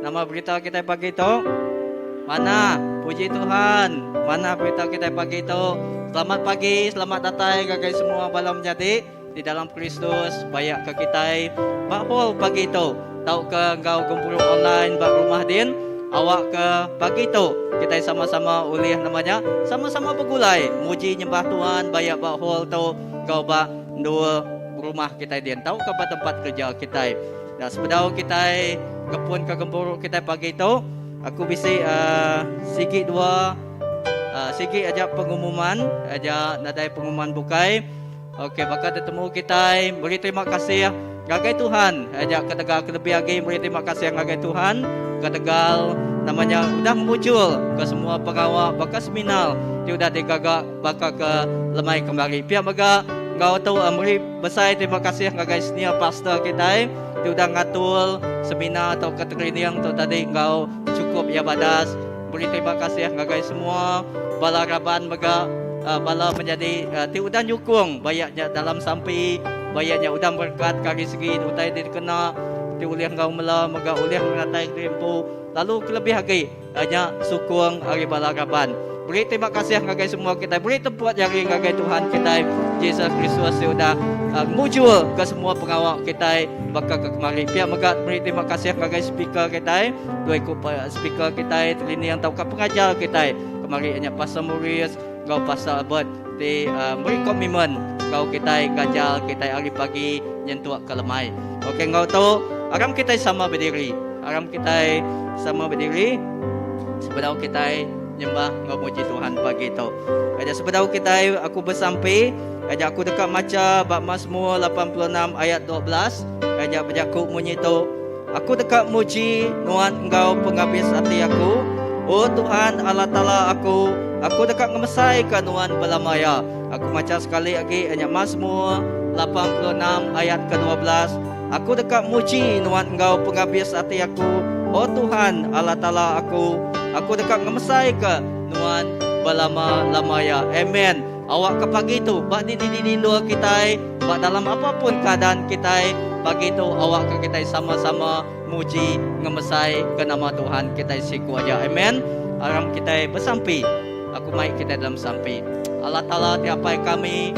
Nama berita kita pagi tu? Manah, puji Tuhan. Manah berita kita pagi tu. Selamat pagi, selamat datai ngagai semua bala menyadi di dalam Kristus bayak ke kitai ba hall pagi tu tauka enggau gempuru online ba rumah din awak ke pagi tu kitai sama-sama ulih nama nya sama-sama begulai muji nyembah Tuhan bayak ba hall tu enggau ba endur rumah kitai din tauka ba tempat kerja kitai. Nah, sebedau kitai ngepun ke gempuru kitai pagi tu, aku bisi uh, sigi dua uh, sigi aja pengumuman aja nadai pengumuman bukai. Okey, baka tetemu kitai beri terima kasih ngagai Tuhan aja ketegal kelebih agi beri terima kasih ngagai Tuhan ketegal namanya udah muncul ke semua pengawa baka seminar ti udah digaga baka ke lemai kemari. Pia mega enggau tu eh, meri besai terima kasih ngagai senior pastor kitai ti udah ngatur seminar atau ke training tu tadi enggau chukup iya badas. Beri terima kasih ngagai semua bala raban mega uh, bala menyadi uh, ti udah nyukung bayak nya dalam sampi, bayak nya udah berkat kari segi utai ti dikena ti ulih enggau mela mega ulih ngenatai diri empu lalu kelebih agi nya sukung ari bala raban. Beri terima kasih ngagai semua kitai. Beri tepuk jari ngagai Tuhan kitai Jesus Kristus ti udah uh, mujur ke semua pengawa kitai baka ke kemari. Pia mega beri terima kasih ngagai speaker kitai, dua iku speaker kitai training tauka pengajar kitai kemari nya Pastor Maurice enggau Pastor Albert ti uh, beri komitmen enggau kitai ngajar kitai hari pagi nyentuk ke lemai. Okey enggau tu aram kitai sama berdiri. Aram kitai sama berdiri sebedau kitai nyembah enggau muji Tuhan pagi tu. Aja sebedau kitai aku besampi, aja aku deka macha ba Mazmur 86 ayat 12, aja bejaku munyi tu, Aku deka muji nuan enggau pengabis ati aku, O Tuhan Allah Taala aku, aku deka ngemesaika nuan belama iya. Aku macha sekali agi nya Mazmur 86 ayat ke-12, Aku deka muji nuan enggau pengabis ati aku, O Tuhan Allah Taala aku. Aku deka ngemesaika nuan belama-lama iya. Amen. Awakka pagi tu, ba dini-dini endur kitai, ba dalam apa pun keadaan kitai, pagi tu awakka kitai sama-sama muji ngemesaika nama Tuhan kitai siku aja. Amen. Aram kitai besampi. Aku mai kitai dalam sampi. Allah Taala ti Apai kami,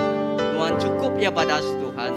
Nuan chukup iya badas Tuhan.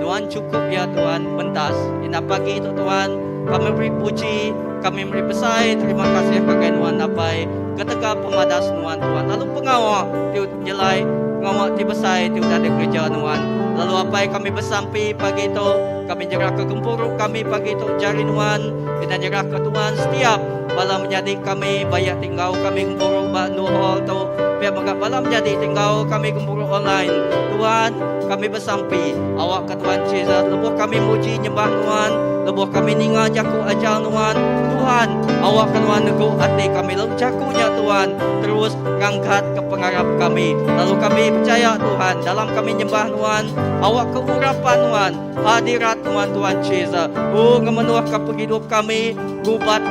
Nuan chukup iya Tuhan mentas. Ina pagi tu Tuhan, kami meri puji, kami meri besai terima kasih ngagai Nuan Apai ketegal pemadas Nuan Tuhan. Lalu pengawa ti nyelai, pengawa ti besai ti udah dikereja Nuan. Lalu Apai kami besampi pagi tu, kami nyerahka gempuru kami pagi tu jari Nuan, ina nyerahka Tuhan setiap bala menyadi kami bayak ti enggau kami gempuru ba endur hall tu, pia mega bala menyadi ti enggau kami gempuru online. Tuhan, kami besampi awakka Tuhan Jesus lebuh kami muji nyembah Nuan, lebuh kami ninga jaku ajar Nuan, Tuhan, awakka Nuan negu ati kami lalu jaku nya Tuhan terus ngangkatka pengarap kami. Lalu kami pechaya Tuhan, dalam kami nyembah Nuan, awakka urapan Nuan, Hadirat Nuan Tuhan Jesus. Oh ngemenuhka pengidup kami, ngubat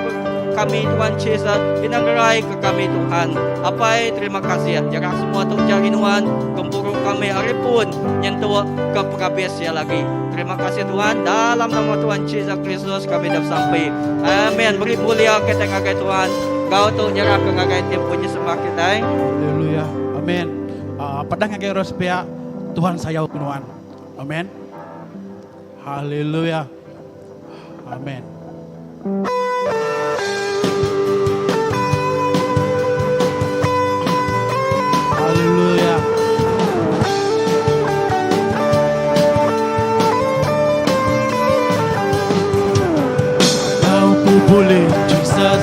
kami Tuhan Jesus, kena ngerai ke kami Tuhan. Apai terima kasih nyerah semua tu jari Nuan, gempuru kami ari pun nyentuk ke pengabis iya lagi. Terima kasih Tuhan, dalam nama Tuhan Jesus Kristus kami dah besampi. Amen. Beri mulia kita ngagai Tuhan. Kau tu nyerah ke ngagai tim puji sembah kita. Haleluya. Amin. Uh, padah ngagai orang sepiak Tuhan sayau ke nuan. Amen. Haleluya. Amen. Haleluya. Kau ku boleh Jesus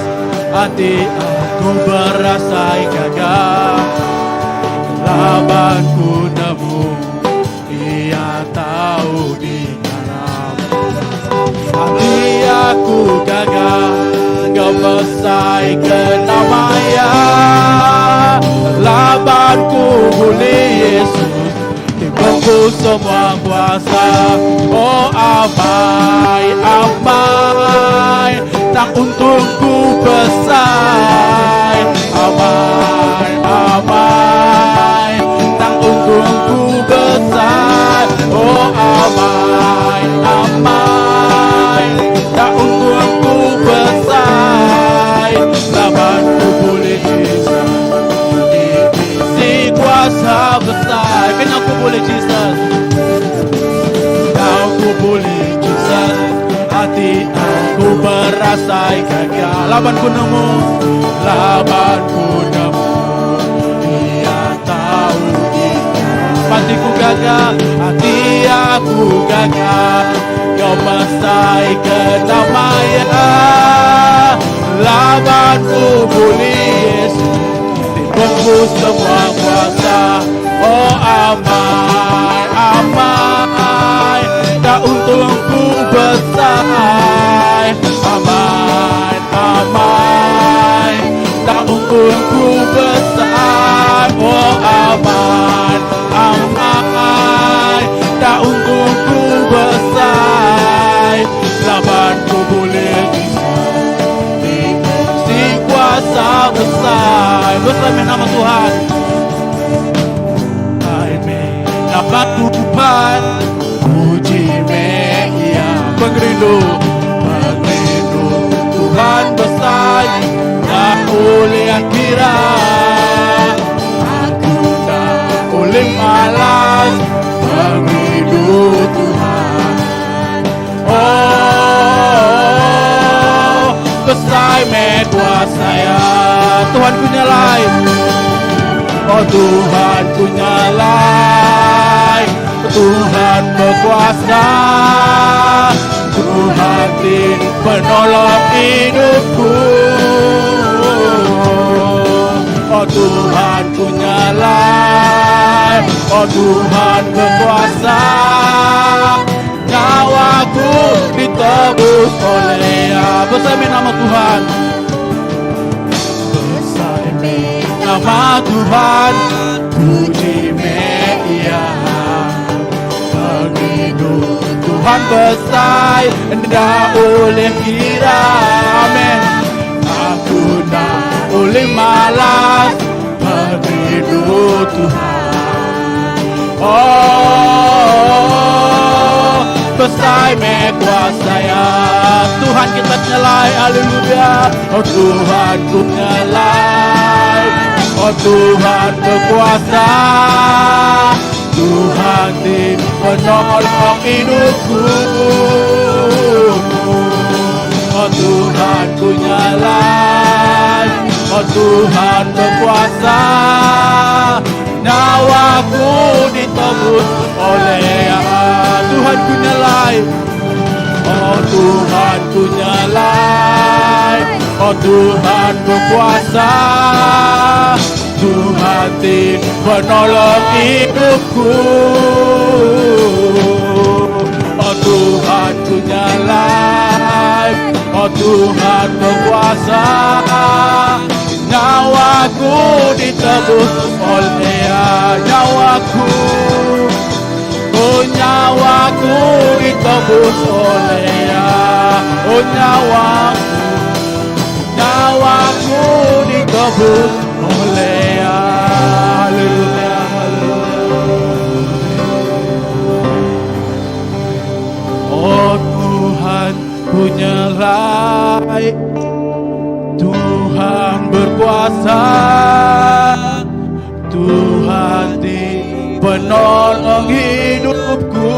Hati aku berasai gagal Laban ku nemu Iya tau dikarap Ati aku gaga Ngemesai ke nama Iya Laban ku bulih Yesus Ti bempu semua kuasa Oh amai amai Tang untung ku besai Amai amai Tang untung ku besai Oh amai amai Tang untung ku besai. bulih Jesus. Enggau ku bulih Jesus ati aku berasai gaga laban ku nemu laban ku nemu Iya tau iga ati ku gaga ati aku gaga Kau mesai ke nama Iya laban ku bulih Yesus ti bempu semua kuasa oh amai amai tak untung ku besai amai amai tak untung ku besai oh amai amai tak untung ku besai laban ku bulih Jesus ti bisi kuasa besai besai meh nama Tuhan Ai meh nama Tuhan puji meh iya pengerindu pengerindu Tuhan besai tak boleh kira aku tak boleh malas pengerindu Tuhan Oh, besai meh kuasa ya Tuhan ku nyelai Oh Tuhan ku nyelai Tuhan berkuasa Tuhan ti penolong hidupku Oh Tuhan ku nyelai Oh Tuhan berkuasa Nyawaku ditebus oleh Ya Besai meh nama Tuhan Besai meh nama Tuhan Puji meh ia Pengerindu Tuhan besai Enda ulih kira Amin Aku enda ulih malas Pengerindu Tuhan Oh besai meh kuasa ya Tuhan kita nyelai haleluya Oh Tuhan ku nyelai Oh Tuhan berkuasa Tuhan ti penolong hidupku Oh Tuhan ku nyelai Oh Tuhan berkuasa Nyawaku ditebus oleh Ya Tuhan ku nyelai Oh Tuhan ku nyelai Oh Tuhan berkuasa Tuhan ti penolong hidupku Oh Tuhan ku nyelai Oh Tuhan berkuasa Nyawaku ditebus oleh Ya Nyawaku Oh nyawaku ditebus oleh Ya Oh nyawaku Nyawaku ditebus oleh Ya Haleluya haleluya Oh Tuhan ku nyelai Tuhan berkuasa Tuhan ti penolong hidupku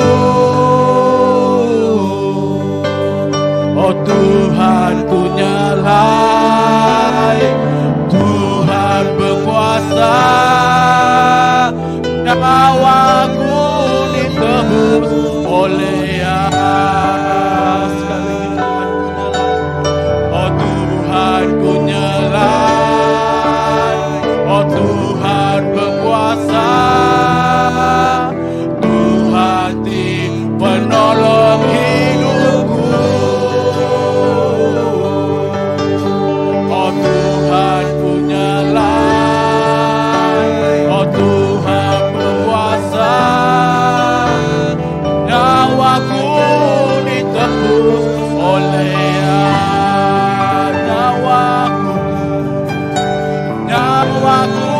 Oh Tuhan ku nyelai Tuhan berkuasa Nyawaku ditebus oleh Ya Sekali lagi Tuhan ku nyelai Oh Tuhan ku nyelai Oh Tuhan berkuasa Tuhan ti penolong hidupku Oh Tuhan ku nyelai Oh Tuhan berkuasa Nyawaku ditebus oleh Ya Nyawaku Nyawaku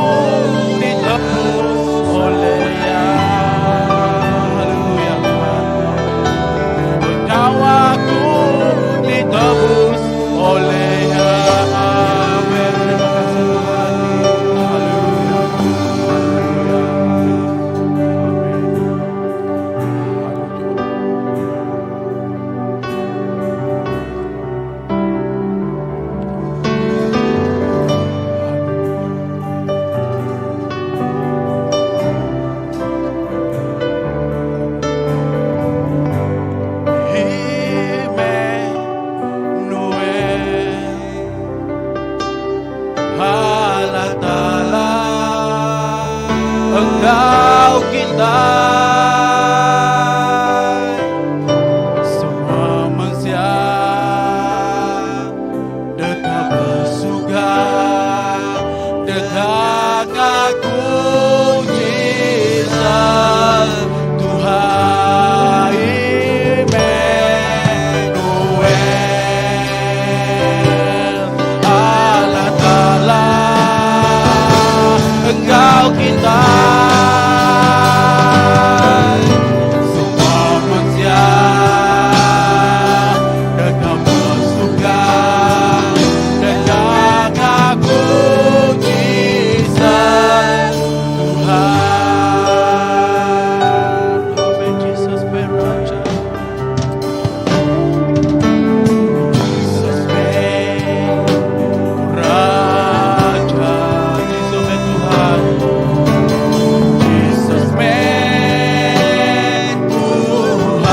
kita. Semua mensia deka besuka, deka ngaku Jesus Tuhan Immanuel, Allah Ta'ala enggau kita. Semua mensia deka besuka, deka ngaku Jesus Tuhan. Amen. Jesus meh Raja. Jesus meh Raja. Jesus meh Tuhan. Jesus meh Tuhan.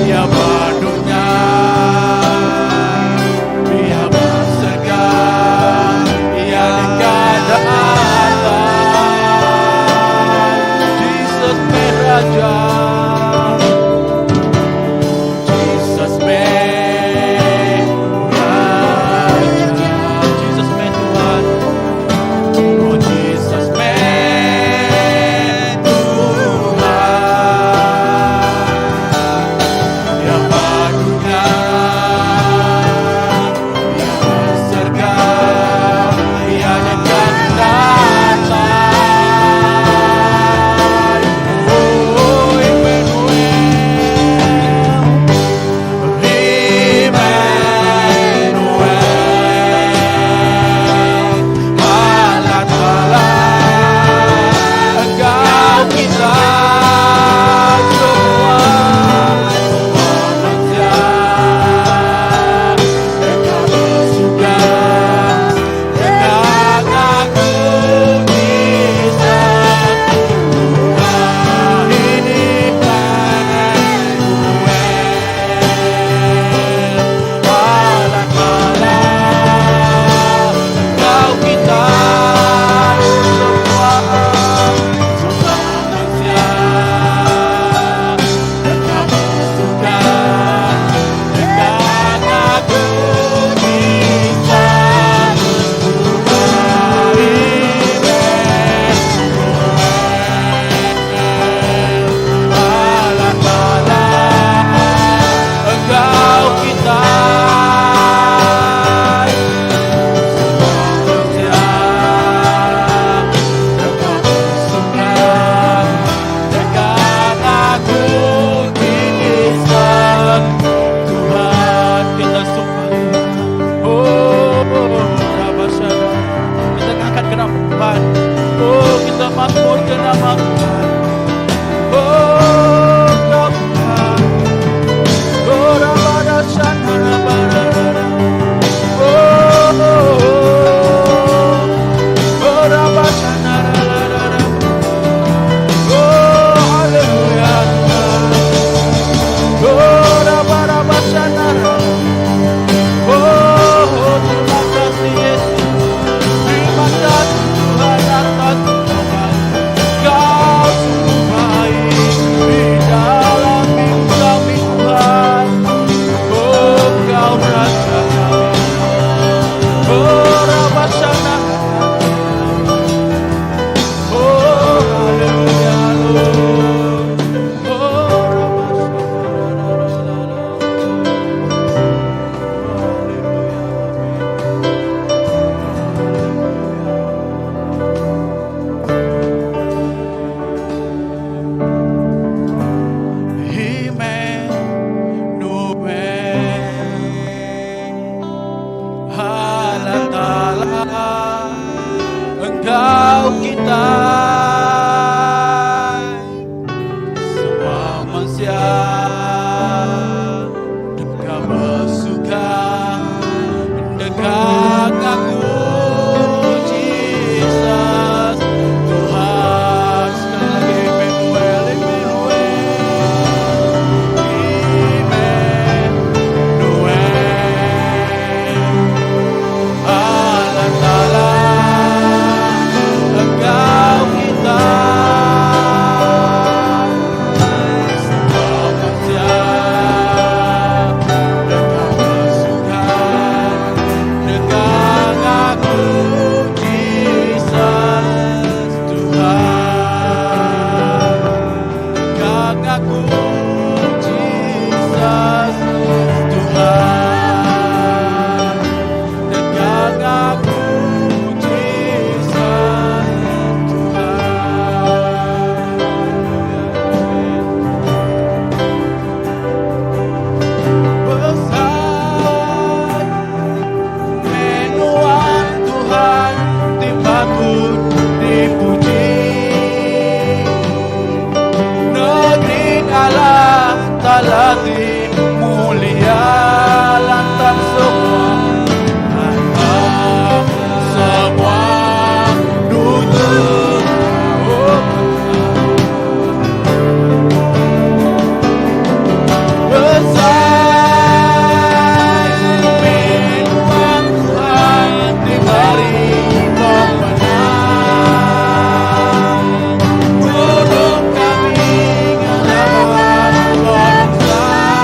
Ya ba dunya, Ya ba serega, Ya deka datai. Jesus meh Raja. Jesus meh Raja. Jesus meh Tuhan. Oh, Jesus meh Tuhan. Ya ba dunya, Ya ba serega, Ya deka datai. Oh, Emmanuel, Emmanuel, Allah Ta'ala enggau kita semua. Semua manusia deka besuka, deka ngaku Jesus Tuhan, Immanuel, Allah Ta'ala enggau kita semua. Semua manusia deka besuka, deka ngaku Jesus Tuhan, Immanuel, Allah Ta'ala enggau kita. Semua manusia deka besuka, deka ngaku Jesus Tuhan. Kita sembah. Oh, Rabasana. Kita ngangkat ke nama Tuhan. Oh, kita makmur ke nama Tuhan. Oh, kau Tuhan. Oh, Rabadasana, Rabadana. Oh, oh, oh. Oh, Rabasana, Rabadana. Oh, haleluya, Tuhan. Oh, Rabadabasana. Oh, oh, terima kasih Yesus. Terima kasih Tuhan atas pertolongan. Kau sungguh baik di dalam hidup kami, Tuhan. Oh, Kau Raja kami. Oh, Rabasana. Oh, haleluya, Lord. Oh, Rabasana. Haleluya. Immanuel, Allah Ta'ala enggau kita. Semua manusia deka besuka, deka ngaku Jesus Tuhan. Sekali lagi, Emmanuel, Emmanuel, Emmanuel, Allah Ta'ala. Allah Ta'ala ti mulia lantang semua lantang semua dunya oh. Besai meh Nuan Tuhan ti meri pemenang Nulung kami ngelaban penusah.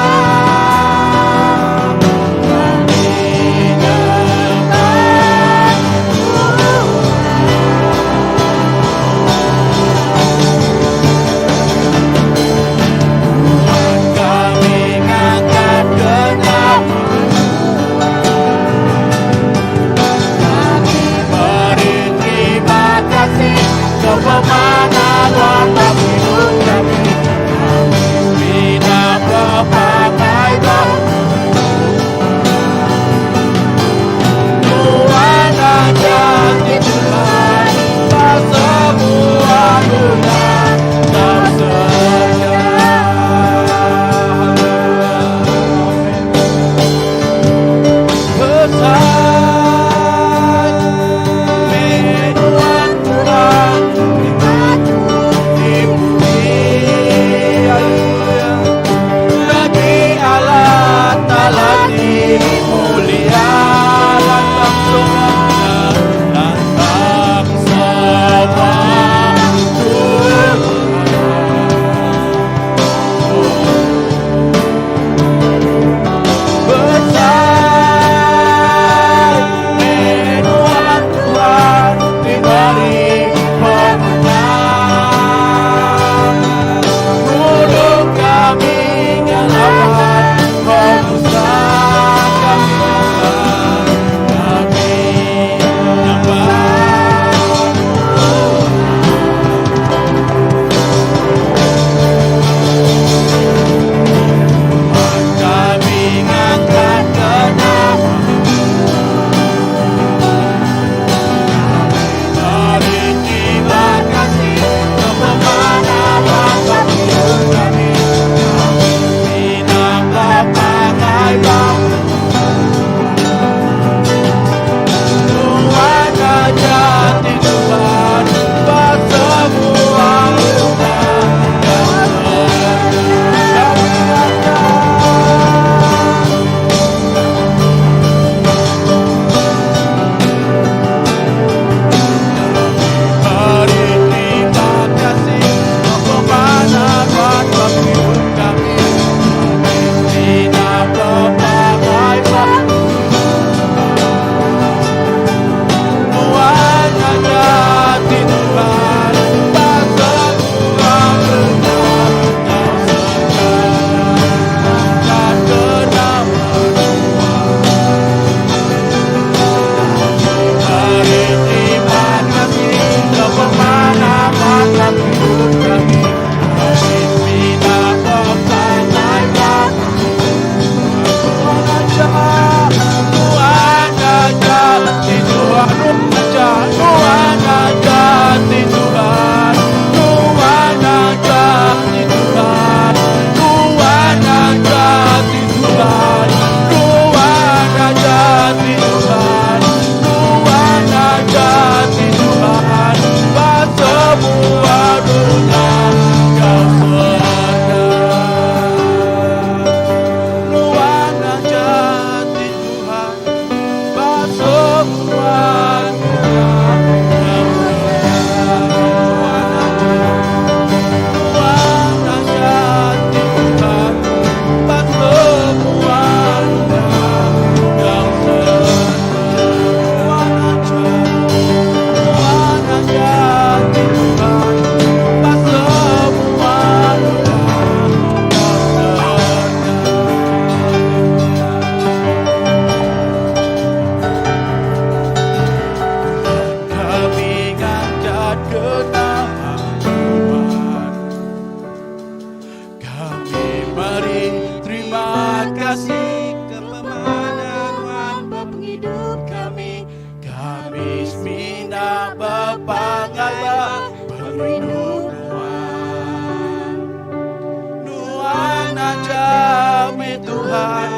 Tuhan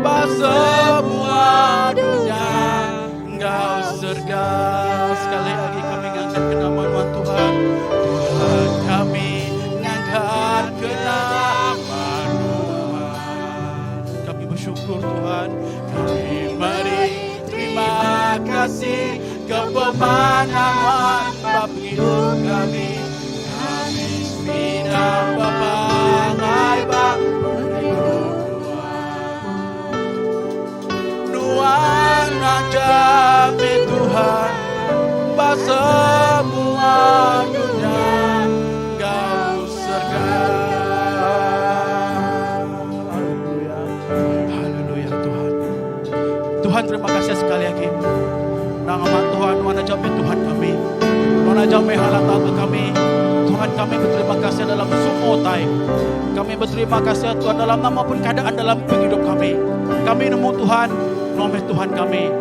ba semua dunya enggau serga. Sekali agi kami ngangkat ke nama Nuan Tuhan. Tuhan kami ngangkat ke nama Nuan. Kami bersyukur Tuhan. Kami meri terima kasih ke pemanah Nuan ba pengidup kami. Kami semina bepangai ba pengerindu Nuan. Nuan aja meh Tuhan ba semua dunya enggau serega. Haleluya. Haleluya Tuhan. Tuhan terima kasih sekali lagi. Nang amat Tuhan, Nuan aja meh Tuhan kami. Nuan aja meh Allah Taala kami. Tuhan kami berterima kasih dalam semua utai. Kami berterima kasih Tuhan dalam nama pun keadaan dalam penghidup kami. Kami nemu Tuhan, Nuan meh Tuhan kami.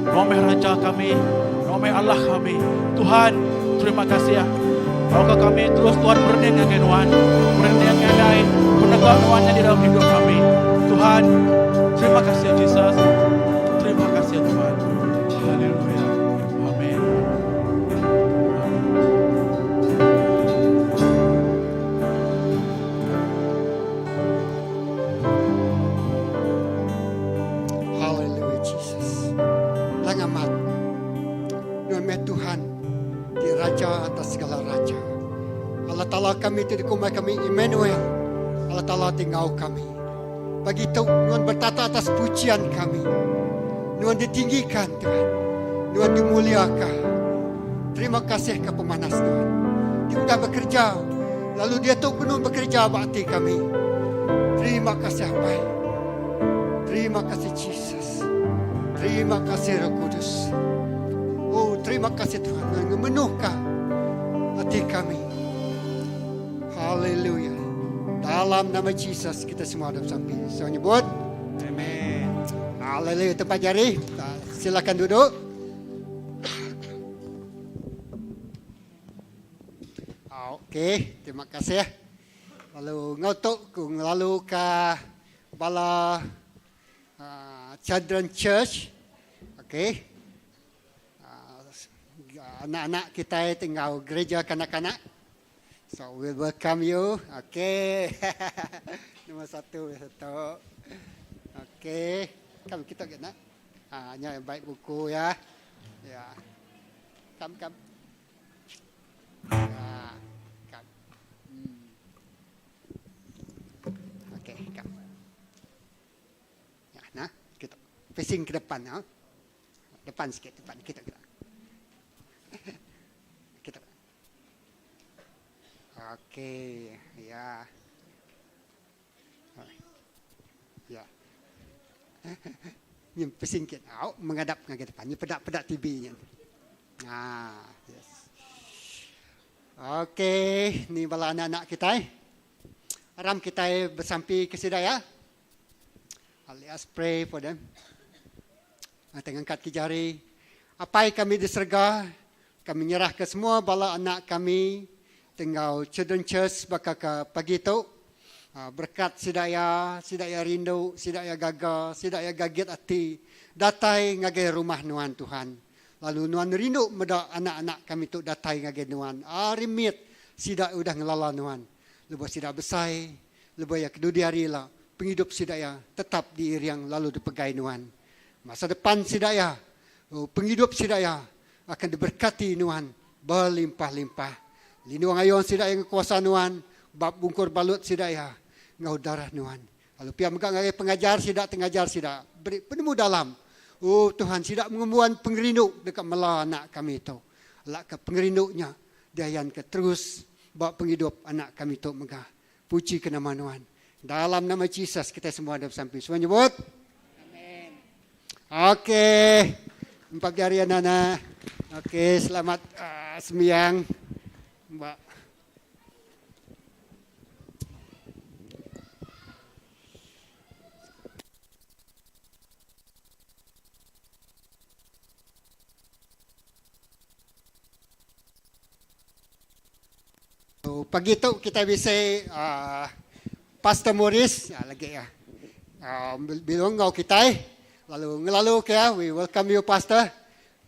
Nuan meh Raja kami. Nuan meh Allah kami. Tuhan, terima kasih ya. Awakka kami terus Tuhan merening ngagai Nuan, merening ngagai penegak Nuan nyadi dalam hidup kami. Tuhan, terima kasih Jesus. Terima kasih Tuhan. Haleluya. Amin. Haleluya Jesus. Lang amat. Nuan meh Tuhan ti Raja atas segala raja. Allah Taala kami ti dikumbai kami Emmanuel. Allah Taala ti enggau kami. Pagi tu nuan bertata atas pujian kami. Nuan ditinggikan Tuhan. Nuan dimuliakan. Terima kasih ke pemanas Tuhan. Ti udah bekerja lalu diatu benung bekerja ba ati kami. Terima kasih Apai. Terima kasih Jesus. Terima kasih Roh Kudus. Oh, terima kasih Tuhan Nuan ngemenuhka ati kami. Haleluya. Dalam nama Jesus kita semua ada besampi. So nyebut. Amen. Haleluya. Tempat jari. Silakan duduk. Okey, terima kasih. Lalu enggau tu ku ngelalu ka bala uh, Children Church. Okey. Uh, anak-anak kita tinggal gereja kanak-kanak. So we welcome you. Okey. Nombor satu, satu. Okey. Kam kita ke nak. Ha, nya baik buku ya. Ya. Kam kam. Ya. Kam. Hmm. Okey, kam. Ya, nah, kita facing ke depan ha. Depan sikit, depan kita kita. Kita. Okey, ya. Ya. Ni pusing sikit. Au, menghadap ke depan. Ni pedak-pedak TV ni. Ah, yes. Okey, ni bala anak-anak kita. Eh. Aram kita bersampi ke sida ya. Let us pray for them. Tengah angkat ke jari. Apai kami di serga, kami nyerah ke semua bala anak kami tenggau Children Church baka ke pagi tu. Berkat sida iya, sida iya rindu, sida iya gaga, sida iya gagit ati datai ngagai rumah nuan Tuhan. Lalu nuan rindu meda anak-anak kami tu datai ngagai nuan. Ari mit sida udah ngelala nuan. Lebuh sida besai, lebuh iya kedudi hari ila, pengidup sida iya tetap diiring lalu dipegai nuan. Masa depan sida iya, pengidup sida iya akan diberkati nuan belimpah-limpah. Lindung ayung sida iya ngekuasa nuan ba bungkur balut sida iya enggau darah nuan. Lalu pia mega ngagai pengajar sida ti ngajar sida beri penemu dalam. O Tuhan sida ngembuan pengerindu deka mela anak kami tu. Lak ke pengerindu nya diayanka terus ba pengidup anak kami tu mega. Puji ke nama nuan. Dalam nama Jesus kitai semua ada besampi. Semua nyebut. Amen. Okey. Empat jari anak-anak. Okey, selamat uh, sembiang. Mbak. Pagi tu kitai bisi uhh Pastor Morris lagi iya. Uh, bilung ngau kitai lalu ngelalu ke ya we welcome you pastor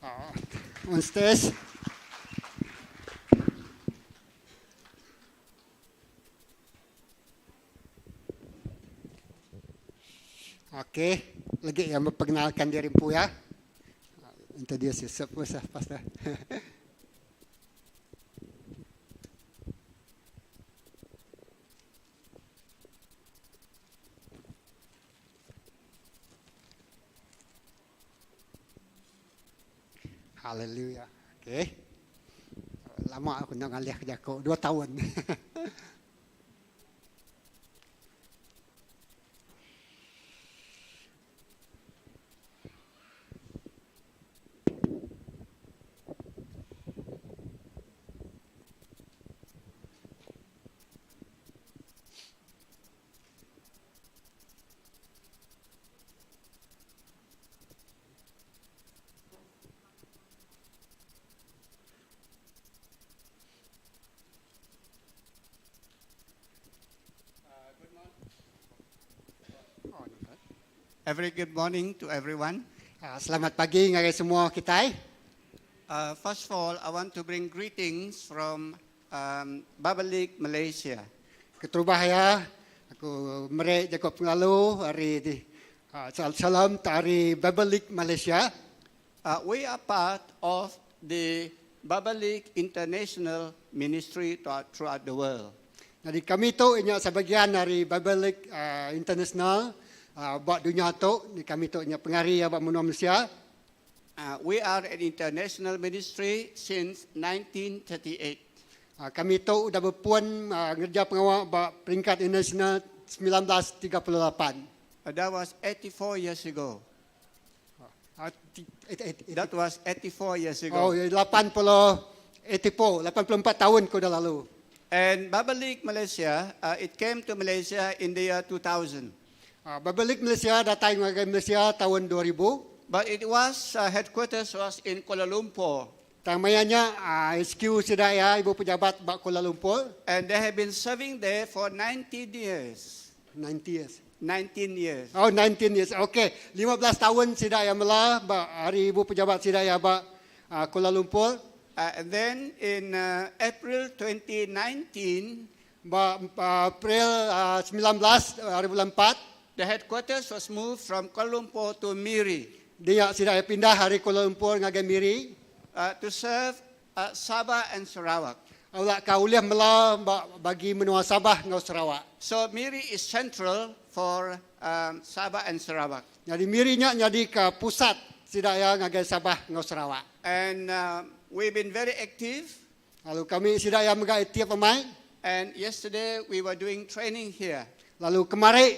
uh, on stage. Okey, lagi yang memperkenalkan diri empu ya. Introduce yourself first lah, Pastor. Hallelujah. Okey. Lama aku nak ngalih ke jaku, 2 tahun. A very good morning to everyone. Selamat pagi ngagai semua kitai. First of all, I want to bring greetings from um, Bible League Malaysia. Keterubah iya, aku meri jaku pengelalu ari di salam ari Bible League Malaysia. We are part of the Bible League International Ministry throughout the world. Nyadi kami tu inya sebagian ari Bible League International ba dunya tu. Kami tu inya pengari iya ba menua Malaysia. We are an international ministry since 1938. Kami tu udah bepun ngereja pengawa ba peringkat international 1938. That was 84 years ago. That was 84 years ago. Oh, 80, 84, 84 tahun ke udah lalu. And Bible League Malaysia, it came to Malaysia in the year 2000. Bible League Malaysia datai ngagai Malaysia taun 2000. But it was, headquarters was in Kuala Lumpur. Tang maya nya HQ sida iya ibu pejabat ba Kuala Lumpur. And they have been serving there for 19 years. 90 years. 19 years. Oh, 19 years. Okey, 15 taun sida iya mela ba ari ibu pejabat sida iya ba Kuala Lumpur. And then in April 2019, ba April 19 hari bulan 4, the headquarters was moved from Kuala Lumpur to Miri. Dia sida iya pindah ari Kuala Lumpur ngagai Miri. To serve Sabah and Sarawak. Awak ka ulih mela ba bagi menua Sabah enggau Sarawak. So Miri is central for um, Sabah and Sarawak. Nyadi Miri nya nyadi ka pusat sida iya ngagai Sabah enggau Sarawak. And we've been very active. Lalu kami sida iya mega aktif amai. And yesterday we were doing training here. Lalu kemari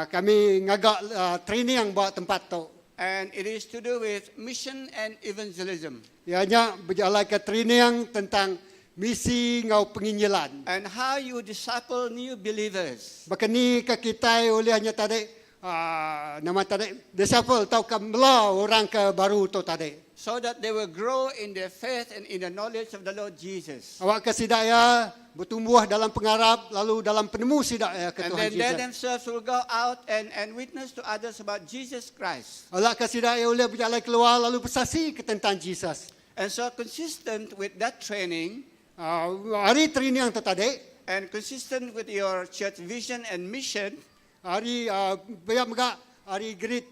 kami ngaga training ba tempat tu. And it is to do with mission and evangelism. Iya nya bejalaika training tentang misi enggau penginjilan. And how you disciple new believers. Baka ni ke kitai ulih nya tadi nama tadi disciple tauka mela orang ke baru tu tadi. So that they will grow in their faith and in the knowledge of the Lord Jesus. Awakka sida iya betumbuh dalam pengarap lalu dalam penemu sida iya ke And Tuhan then they Jesus. themselves will go out and, and witness to others about Jesus Christ. Awakka sida iya ulih bejalai keluar lalu besaksi ke tentang Jesus. And so consistent with that training, Ari training tu tadi, and consistent with your church vision and mission, Ari pia mega ari gerit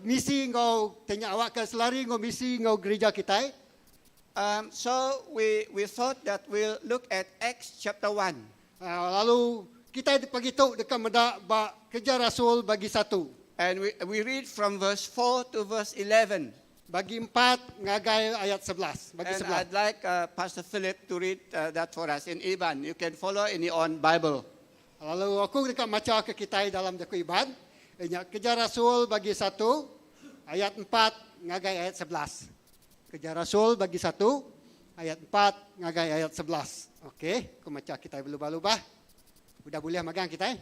misi enggau tanya awakka selari enggau misi enggau gerija kitai. Um, so we, we thought that we'll look at Acts chapter 1. Lalu kitai pagi tu deka meda ba Kereja Rasul bagi satu. And we, we read from verse 4 to verse 11. Bagi empat ngagai ayat 11. Bagi And 11. I'd like uh, Pastor Philip to read uh, that for us in Iban. You can follow in your own Bible. Lalu aku deka macha ke kitai dalam jaku Iban, iya nya Kereja Rasul bagi satu ayat empat ngagai ayat 11. Kereja Rasul bagi satu ayat empat ngagai ayat 11. Okey, aku macha kitai belubah-lubah. Udah bulih magang kitai.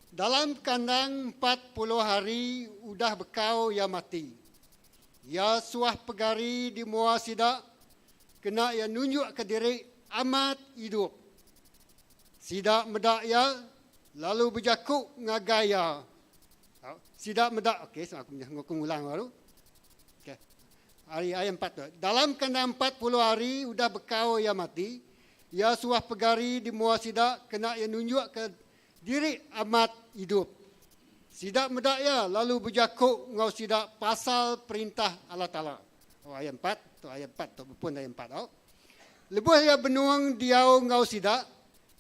Dalam kandang 40 hari udah bekau iya mati. Iya suah pegari di mua sida kena iya nunjukka diri amat idup. Sida meda iya, lalu bejaku ngagai iya. Sida meda, okey, so aku aku ngulang baru. Okey. Ari ayat 4 tu. Dalam kandang 40 hari udah bekau iya mati, iya suah pegari di mua sida kena iya nunjukka diri amat idup. Sida meda iya lalu bejaku enggau sida pasal perintah Allah Taala. Oh, ayat 4, tu ayat 4 tu bepun ayat 4 tau. Lebuh iya benung diau enggau sida,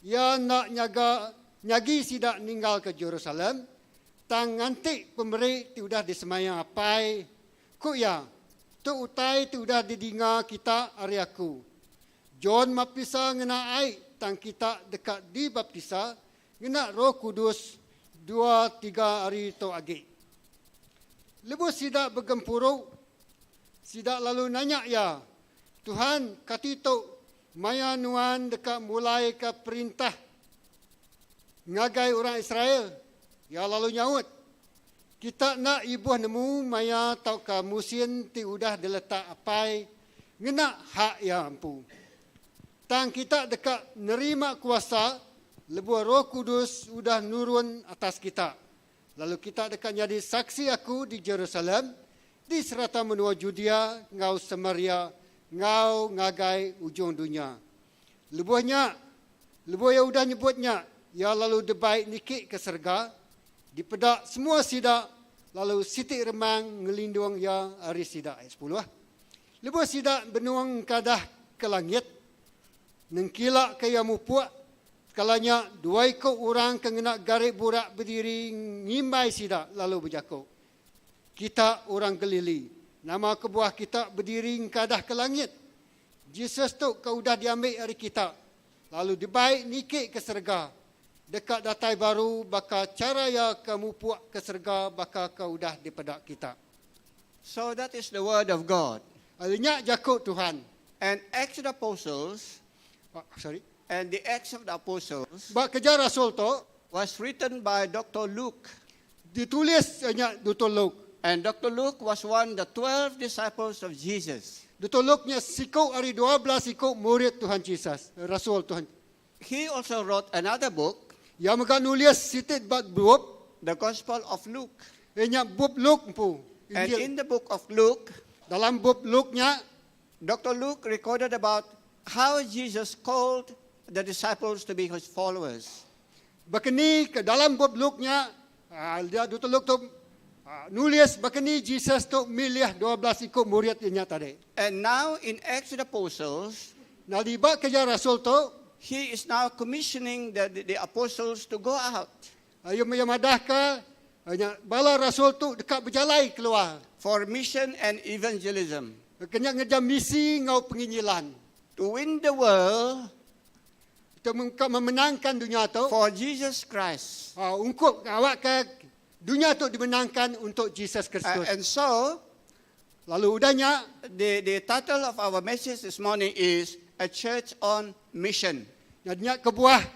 iya enda nyaga nyagi sida ninggalka Jerusalem, tang nganti pemeri ti udah disemaya Apai. Ku iya, Tu utai ti udah didinga kita ari aku. John maptisa ngena ai, tang kita deka dibaptisa ngena Roh Kudus dua tiga hari tu agi. Lebuh sida begempuru, sida lalu nanya iya, Tuhan, kati tu maya nuan deka mulaika perintah ngagai orang Israel? Iya lalu nyaut, Kita enda ibuh nemu maya tauka musin ti udah diletak Apai ngena hak Iya empu. Tang kita deka nerima kuasa lebuh Roh Kudus udah nurun atas kita, lalu kita deka nyadi saksi Aku di Jerusalem, di serata menua Judea enggau Samaria enggau ngagai ujung dunya. Lebuh nya, lebuh Iya udah nyebut nya, Iya lalu debai niki ke serega, dipeda semua sida, lalu siti remang ngelindung Iya ari sida. Ayat 10. Lebuh sida benung engkadah ke langit, nengkila ke Iya mupuk, tekala nya dua iku orang ke ngena gari burak bediri ngimbai sida lalu bejaku, Kita orang Galili, nama kebuah kita bediri engkadah ke langit? Jesus tu ke udah diambi ari kita, lalu dibai niki ke serega, deka datai baru baka chara iya ke mupuk ke serega baka ke udah dipeda kita. So that is the word of God. Lalu nya jaku Tuhan. And Acts of the Apostles, Oh, sorry. and the Acts of the Apostles Ba Kereja Rasul tu was written by Dr. Luke. ditulis nya Dr. Luke. And Dr. Luke was one of the 12 disciples of Jesus. Dr. Luke nya siku ari 12 iku murid Tuhan Jesus, Rasul Tuhan. He also wrote another book, Iya mega nulis siti bup, the Gospel of Luke. Iya nya bup Luke empu. And in the book of Luke, Dalam bup Luke nya, Dr. Luke recorded about how Jesus called the disciples to be his followers. Bakani ke dalam bup Luke nya, dia Dr. Luke tu nulis bakani Jesus tu milih 12 iku murid nya tadi. And now in Acts of the Apostles, Nah di ba Kereja Rasul tu, he is now commissioning the apostles to go out. Iya madah ke nya bala rasul tu deka bejalai keluar for mission and evangelism. Kena ngereja misi enggau penginjilan. To win the world Untuk memenangkan dunia tu for Jesus Christ. Ungkup awak ke dunia tu dimenangkan untuk Jesus Kristus. And so, lalu udahnya the title of our message this morning is A Church on Mission. Nya kebuah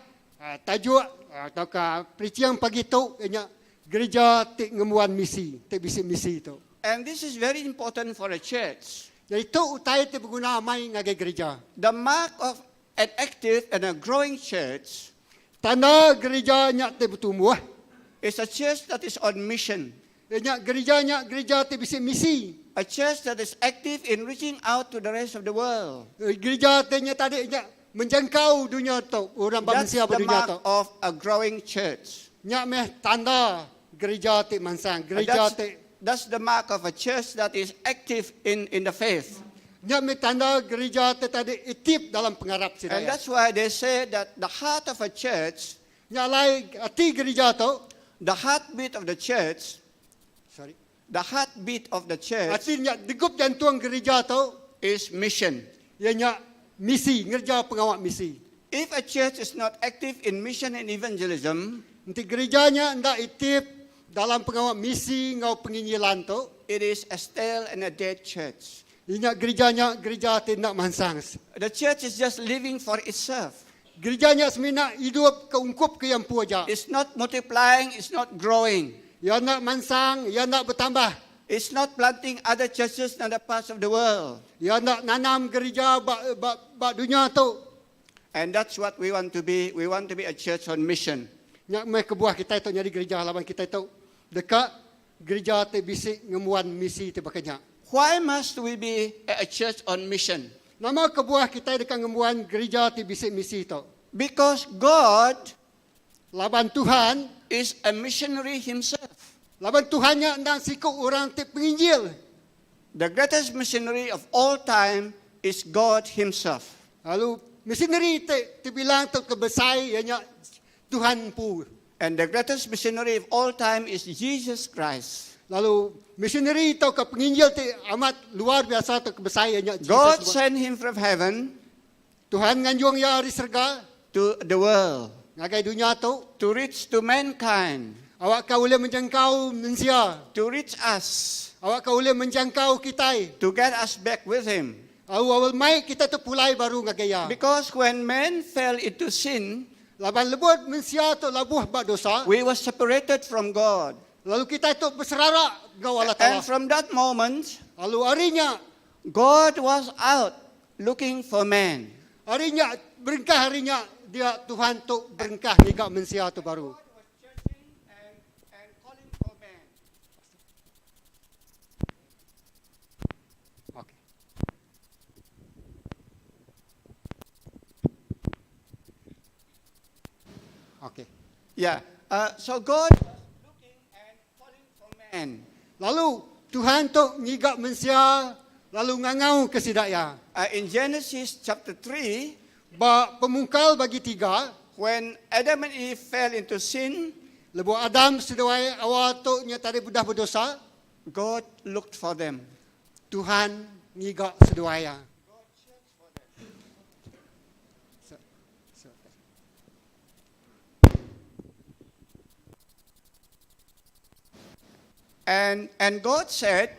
tajuk atau ke preaching pagi tu nya gereja ti ngembuan misi, ti bisi misi tu. And this is very important for a church. Jadi tu utai ti berguna amai ngagai gereja. The mark of an active and a growing church Tanda gereja nya ti bertumbuh is a church that is on mission. Nya gereja nya gereja ti bisi misi. A church that is active in reaching out to the rest of the world. Gereja ti nya tadi nya menjangkau dunia tu, orang That's manusia the dunia mark tu. of a growing church. Nya meh tanda gereja ti mansang, gereja That's, ti that's the mark of a church that is active in the faith. Nya meh tanda gereja ti tadi aktif dalam pengarap sida. And that's why they say that the heart of a church, Nya alai ati gereja tu, the heartbeat of the church, sorry. The heartbeat of the church Ati nya degup jantung gereja tu is mission. Ya nya misi, ngerja pengawak misi. If a church is not active in mission and evangelism, Nanti gerejanya ndak aktif dalam pengawak misi ngau penginjilan tu, it is a stale and a dead church. Inya gerejanya gereja ti nak mansang. The church is just living for itself. Gerejanya semina hidup ke ungkup ke yang pu aja. It's not multiplying, it's not growing. Ya nak mansang, ya nak bertambah. It's not planting other churches in other parts of the world. Ya nak nanam gereja ba dunia tu. And that's what we want to be. We want to be a church on mission. Nya meh kebuah kitai tu nyadi gerija laban kitai tu deka gerija ti bisi ngembuan misi ti baka nya. Why must we be a church on mission? Nama kebuah kitai deka ngembuan gerija ti bisi misi tu? Because God Laban Tuhan is a missionary himself. Laban Tuhan nya endang siku orang ti penginjil. The greatest missionary of all time is God himself. Lalu missionary ti tebilang tauka besai iya nya Tuhan empu. And the greatest missionary of all time is Jesus Christ. Lalu missionary tauka penginjil ti amat luar biasa tauka besai iya nya Jesus. God sent him from heaven Tuhan nganjung iya ari serega to the world. Ngagai dunya tu. To reach to mankind. Awakka ulih menjangkau mensia. To reach us. Awakka ulih menjangkau kitai. To get us back with him. Au awal mai kitai tu pulai baru ngagai iya. Because when man fell into sin, Laban lebuh mensia tu labuh ba dosa, we were separated from God. Lalu kitai tu beserara enggau Allah Taala. And from that moment, Lalu ari nya, God was out looking for man. Ari nya, berengkah ari nya dia Tuhan tu berengkah ngiga mensia tu baru. God was searching and, and calling for man. Okay. Okay. Yeah. So God was looking and calling for man. Lalu Tuhan tu ngiga mensia lalu ngangau ke sida iya. In Genesis chapter 3, Ba pemungkal bagi tiga, when Adam and Eve fell into sin, lebuh Adam seduai Awa tu nya tadi udah bedosa, God looked for them. Tuhan ngiga seduai iya. And, and God said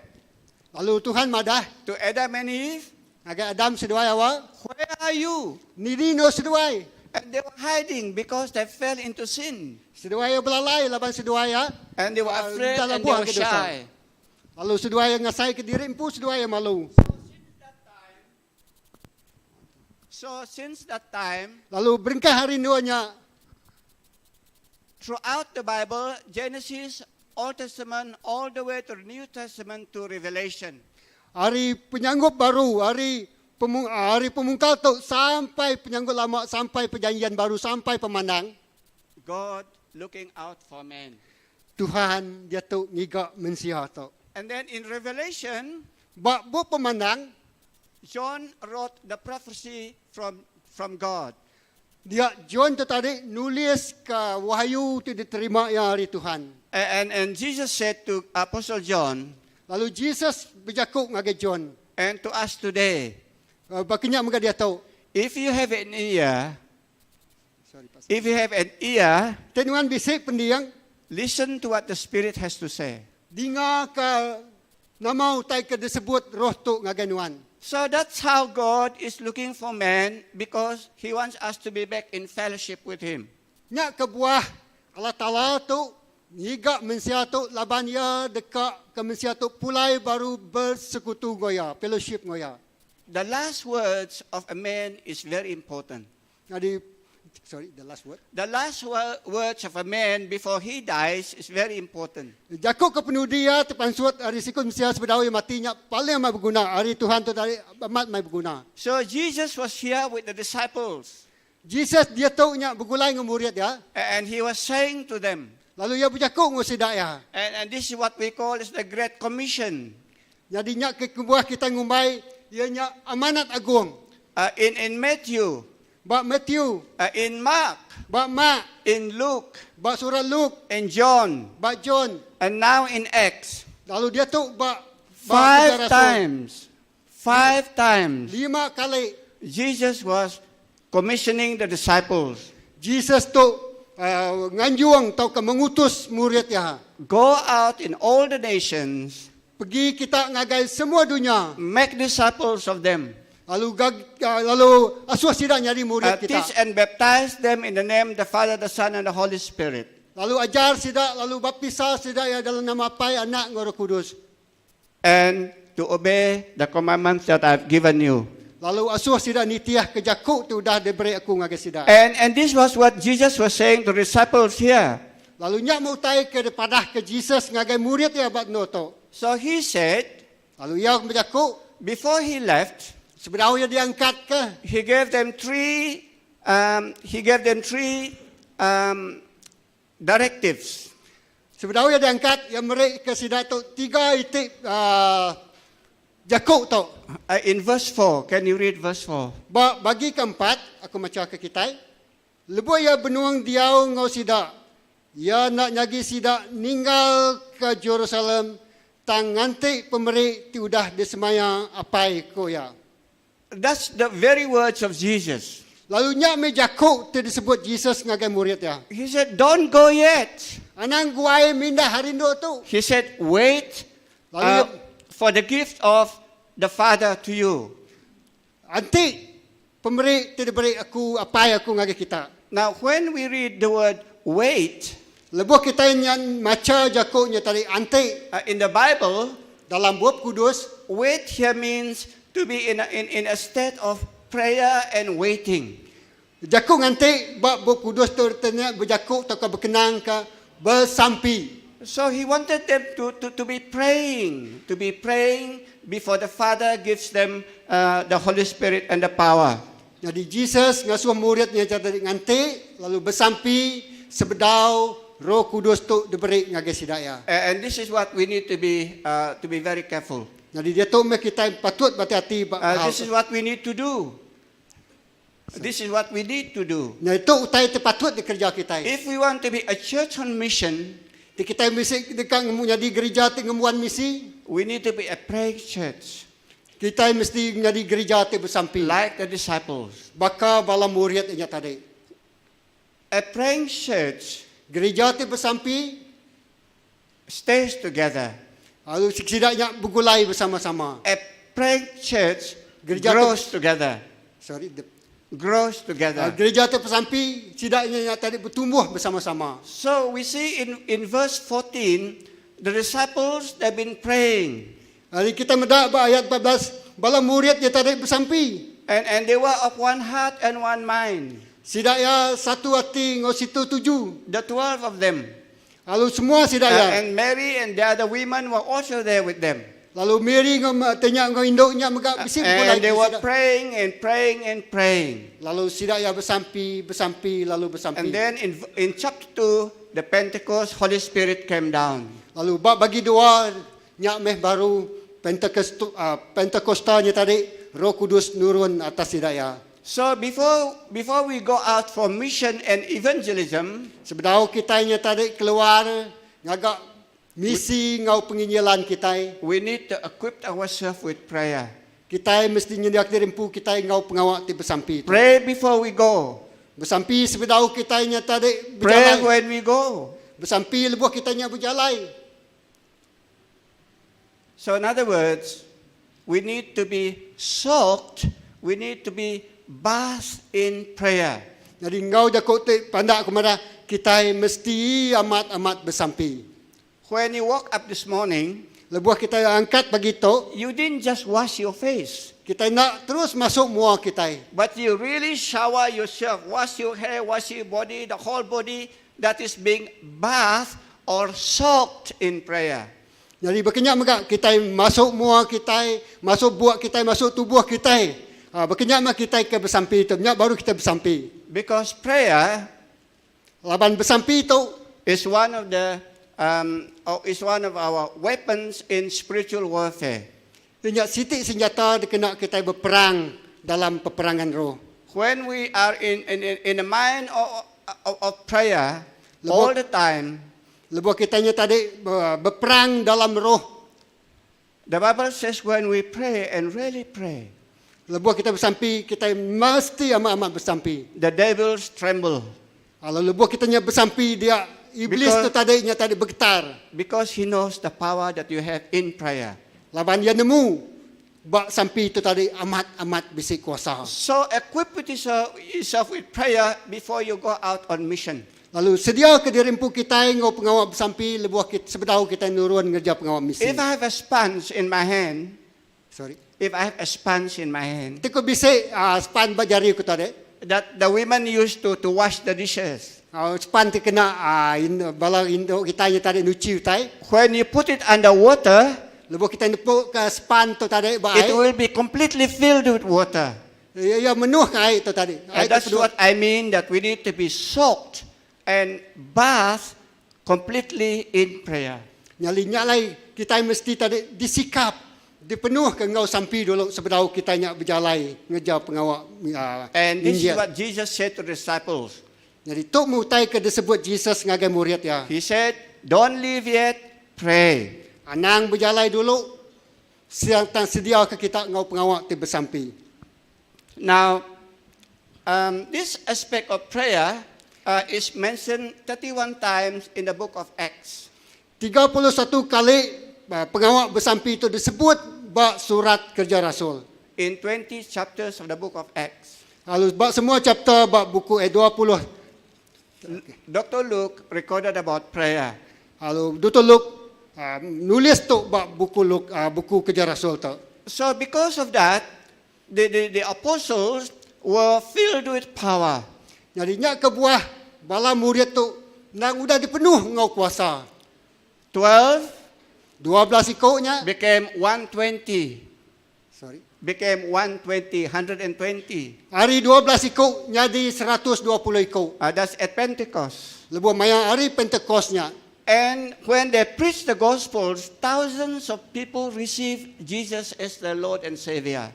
Lalu Tuhan madah to Adam and Eve, ngagai Adam seduai Awa, Where are you? Ni no seduai. And they were hiding because they fell into sin. Seduai iya belalai laban seduai iya. And they were afraid dalam and they buah were ke dosa. shy. Lalu seduai iya ngasai ke diri empu seduai iya malu. So since that time, Lalu berengkah hari dua nya, throughout the Bible, Genesis, Old Testament, all the way to the New Testament to Revelation. Hari penyanggup baru, hari pemung, hari pemungkal tu sampai penyanggup lama, sampai perjanjian baru, sampai pemandang. God looking out for man. Tuhan dia tu ngiga mensia tu. And then in Revelation, Ba bup pemandang, John wrote the prophecy from, from God. Dia John tu tadi nulis ke wahyu tu diterima yang hari Tuhan. And, and Jesus said to Apostle John, Lalu Jesus berjakuk ngagai John. And to us today, Bakinya mega dia tahu. If you have an ear, Sorry, Pastor. if you have an ear, Tenuan bisik pendiang, listen to what the Spirit has to say. Dinga ke nama utai ke disebut roh tu ngagai nuan. So that's how God is looking for man, because he wants us to be back in fellowship with him. Nya kebuah Allah Taala tu ngiga mensia tu laban ia deka ke mensia tu pulai baru bersekutu ngoya, fellowship ngoya. The last words of a man is very important. Jadi, sorry, the last word. The last words of a man before he dies is very important. Jakuk ke penudi ya terpansut hari sikut mensia sebedau ia matinya paling amat berguna. Hari Tuhan tu tadi amat mai berguna. So Jesus was here with the disciples. Jesus dia tu nya bergulai dengan murid ya. And he was saying to them. Lalu ia berjakuk dengan sidak ya. And, and this is what we call is the Great Commission. Jadi nya ke kebuah kita ngumbai ia nya amanat agung. In, in Matthew. Ba Matthew. In Mark. Ba Mark. In Luke. Ba surah Luke. In John. Ba John. And now in Acts. Lalu dia tu ba, ba Five Kerja Rasul. times. Five times. Lima kali. Jesus was commissioning the disciples. Jesus tu nganjuang atau ke mengutus murid ya. Go out in all the nations. Pergi kita ngagai semua dunia. Make disciples of them. Lalu gag, lalu asuh sidak nyari murid kita. Teach and baptize them in the name of the Father, the Son, and the Holy Spirit. Lalu ajar sidak, lalu baptisa sidak ya dalam nama Pai, Anak, dan Roh Kudus. And to obey the commandments that I've given you. Lalu asuh sida nitih ke jaku ti udah diberi aku ngagai sida. And this was what Jesus was saying to the disciples here. Lalu nya meh utai ke dipadah ke Jesus ngagai murid iya ba endur tu. So he said, Lalu iya bejaku, before he left, sebedau iya diangkat ke, he gave them three directives. Sebedau iya diangkat, iya meri ke sida tu tiga iti jaku tu. In verse 4, can you read verse 4? Ba bagi keempat, aku macha ke kitai. Lebuh iya benung diau ngau sida, iya enda nyagi sida ninggal ke Jerusalem tang nganti pemeri ti udah disemaya apai ku iya. That's the very words of Jesus. Lalu nya meh jaku ti disebut Jesus ngagai murid iya. He said, "Don't go yet." Anang guai mindah ari endur tu. He said, "Wait Lalu for the gift of the Father to you." Anti pemeri ti diberi aku apai aku ngagai kita. Now, when we read the word "wait" Lebuh kita nyan macha jaku nya tadi anti in the Bible, dalam bup kudus, wait here means to be in a state of prayer and waiting. Jaku nganti ba bup kudus tu tanya berjaku atau berkenang ke bersampi. So he wanted them to be praying, to be praying before the Father gives them the Holy Spirit and the power. Jadi Jesus ngasuh muridnya tadi nganti lalu bersampi sebedau Roh Kudus tu diberi ngagai sida ya. And this is what we need to be very careful. Jadi dia tu meh kita patut berhati-hati ba hal This tu. is what we need to do. This is what we need to do. Nah, itu utai ti patut dikerja kita. If we want to be a church on mission, Ti kita mesti dekat ngemu jadi gereja ti ngemuan misi, we need to be a praying church, kita mesti menjadi gereja ti bersampi. like the disciples. Baka bala murid nya tadi. A praying church Gereja ti bersampi, stays together. Lalu sidaknya bergulai bersama-sama. A praying church Gereja grows together. Sorry, the, Grows together. Gereja ti bersampi, sidaknya tadi bertumbuh bersama-sama. So we see in verse 14, the disciples, they've been praying. Hari kita medak ba ayat 14, bala murid dia tadi bersampi. And they were of one heart and one mind. Sidaknya satu hati ngau situ tuju. The 12 of them. Lalu semua sidaknya. And Mary and the other women were also there with them. Lalu Mary ngau tanya ngau induknya mega bisi And they were sidak. praying and praying and praying. Lalu sidaknya bersampi, bersampi, lalu bersampi. And then in chapter 2, the Pentecost, Holy Spirit came down. Lalu bab bagi dua nyak meh baru Pentecost Pentekostanya tadi Roh Kudus nurun atas sidaknya. So before we go out for mission and evangelism, Sebedau kita nya tadi keluar ngagak misi ngau penginjilan kita, we need to equip ourselves with prayer. Kita mesti nyendiak diri empu kita ngau pengawak ti bersampi. Tu. Pray before we go. Bersampi sebedau kita nya tadi Pray berjalan. when we go. Bersampi lebuh kita nya berjalan. So in other words, we need to be soaked, we need to be bathed in prayer. Jadi ngau jakuk ti pandak kepada kita mesti amat-amat bersampi. When you woke up this morning, Lebuh kita angkat pagi tu, you didn't just wash your face, kita nak terus masuk mua kita. But you really shower yourself, wash your hair, wash your body, the whole body that is being bathed or soaked in prayer. Jadi berkenyak mega kita masuk mua kita, masuk buak kita, masuk tubuh kita. Ha, berkenyak mah kita ke bersampi itu, nyak baru kita bersampi. Because prayer Laban bersampi itu is one of our weapons in spiritual warfare. Nyak sitik senjata dikena kita berperang dalam peperangan roh. When we are in the mind of prayer Lebuh- all the time, Lebuh kita nya tadi berperang dalam roh. The Bible says when we pray and really pray, Lebuh kita bersampi, kita mesti amat-amat bersampi. The devils tremble. Kalau lebuh kita nya bersampi dia iblis tu tadi nya tadi bergetar. Because he knows the power that you have in prayer. Laban dia nemu bak sampi itu tadi amat-amat bisi kuasa. So equip yourself with prayer before you go out on mission. Lalu sedia ke diri empu kita ngau pengawak bersampi lebuh kita sebedau kita nurun ngerja pengawak misi. If I have a sponge in my hand, Sorry. If I have a sponge in my hand, Ti ku bisi uh, span ba jari ku tadi. That the women used to wash the dishes. Span ti kena in, bala indu kita nya tadi nuchi utai. When you put it under water, Lebuh kita nepuk ke span tu tadi ba it ai. Will be completely filled with water. Ya, ya menuh ke ai tu tadi. And Ai tu that's penuh. what I mean, that we need to be soaked and bathed completely in prayer. Nyali nyalai kita mesti tadi disikap, dipenuh ke ngau sampi dulu sebedau kita nya berjalai ngejar pengawak And this is nginjil. what Jesus said to the disciples. Jadi tu mutai ke disebut Jesus ngagai murid ya. He said, "Don't leave yet, pray." Anang berjalai dulu siang tang sedia ke kita ngau pengawak ti bersampi. Now, this aspect of prayer is mentioned 31 times in the book of Acts. 31 kali pengawak bersampi itu disebut bak surat kerja rasul. In 20 chapters of the book of Acts. Lalu bak semua chapter bak buku eh 20. Dr. Luke recorded about prayer. Lalu Dr. Luke nulis tu bak buku Luke, buku kerja rasul tu. So because of that, the apostles were filled with power. Jadi nyak kebuah bala murid tu nang udah dipenuh ngau kuasa. 12 12 ikutnya became 120. Sorry. Became 120, 120. Hari 12 ikut jadi 120 ikut. That's at Pentecost. Lebuh maya hari Pentekosnya. And when they preached the Gospels, thousands of people received Jesus as their Lord and Savior.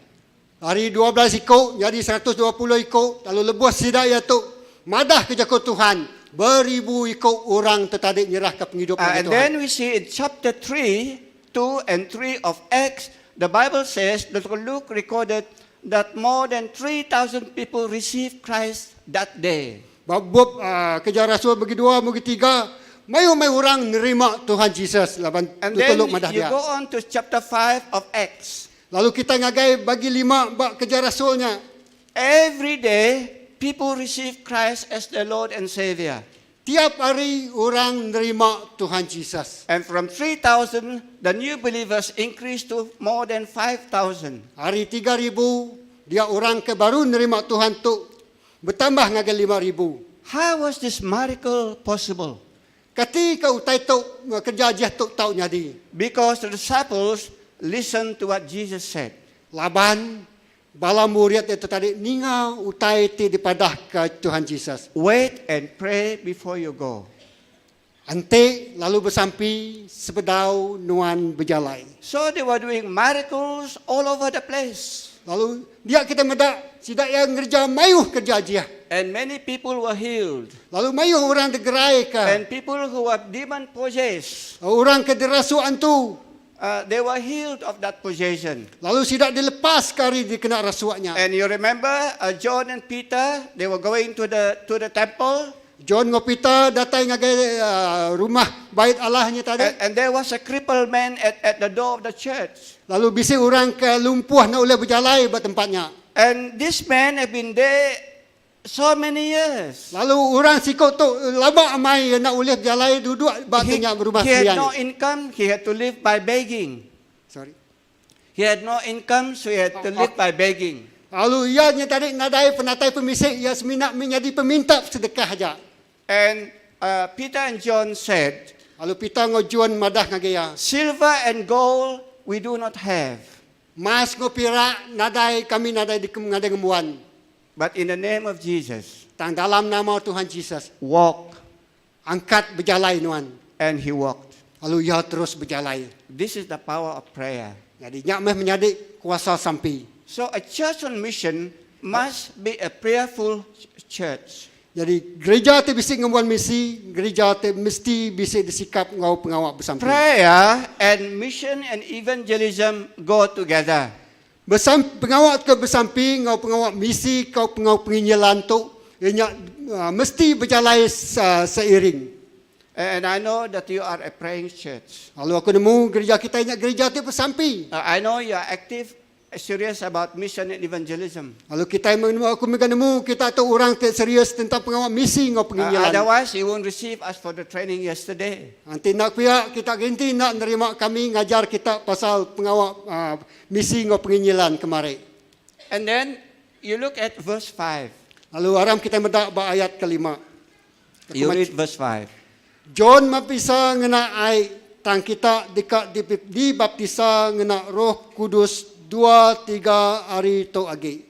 Hari 12 ikut jadi 120 ikut. Lalu lebuh sidak ya tu madah ke jaku Tuhan. Beribu ikut orang tertarik nyerah ke penghidupan And Tuhan. then we see in chapter 3, 2 and 3 of Acts, the Bible says that Luke recorded that more than 3,000 people received Christ that day. Bab kerja rasul bagi dua, bagi tiga, mayu-mayu orang nerima Tuhan Jesus laban And then tutuluk madah you dia. go on to chapter 5 of Acts. Lalu kita ngagai bagi lima bab kerja rasulnya. Every day, people receive Christ as their Lord and Savior. Tiap hari orang nerima Tuhan Jesus. And from 3,000, the new believers increased to more than 5,000. Hari 3,000, dia orang ke baru nerima Tuhan tu bertambah ngagai 5,000. How was this miracle possible? Ketika utai tu kerja jah tu tau nyadi. Because the disciples listened to what Jesus said. Laban bala murid itu tadi ninga utai ti dipadah ke Tuhan Jesus. "Wait and pray before you go." Ante lalu bersampi sebedau nuan berjalai. So they were doing miracles all over the place. Lalu dia kita medak sidak yang kerja mayuh kerja jah. And many people were healed. Lalu mayuh orang digerai ke. And people who were demon possessed, Orang ke dirasuk antu. They were healed of that possession. Lalu sidak dilepas kari dikena rasuaknya. And you remember John and Peter, they were going to the temple. John ngau Peter datang ngagai rumah bait Allahnya tadi. And there was a crippled man at the door of the church. Lalu bisi orang ke lumpuh nak boleh berjalai ba tempatnya. And this man had been there so many years. Lalu orang sikok tu lama amai nak boleh berjalai duduk ba He, tengah rumah he had sembilan. no income, he had to live by begging. Sorry. He had no income, so he had to live by begging. Lalu ia nya tadi nadai penatai pemisik ia semina menjadi peminta sedekah aja. And Peter and John said, Lalu Peter ngau John madah ngagai ya. "Silver and gold we do not have, Mas ngau pirak nadai kami nadai di ngadai ngemuan. But in the name of Jesus, Tang dalam nama Tuhan Jesus walk." Angkat berjalai nuan. And he walked. Lalu ia terus berjalai. This is the power of prayer. Jadi nyak meh menjadi kuasa sampi. So a church on mission must be a prayerful church. Jadi gereja tu bisi ngemuan misi, gereja tu mesti bisi disikap ngau pengawak bersampi. Prayer and mission and evangelism go together. Bersam, pengawak ke bersampi, ngau pengawak misi, kau pengawak penginjilan tu, ianya mesti berjalai seiring. And I know that you are a praying church. Lalu aku nemu gereja kita ingat gereja tu bersampi. I know you are active serious about mission and evangelism. Lalu kita nemu aku mega nemu kita tu orang ti serius tentang pengawa misi enggau penginjilan. Otherwise, he won't receive us for the training yesterday. Nanti nak pihak kita ganti nak nerima kami ngajar kita pasal pengawa misi enggau penginjilan kemari. And then you look at verse 5. Lalu aram kita medak ba ayat kelima. You read verse 5. John mapisa ngena ai tang kita deka dibaptisa ngena Roh Kudus 2 3 hari tu agi.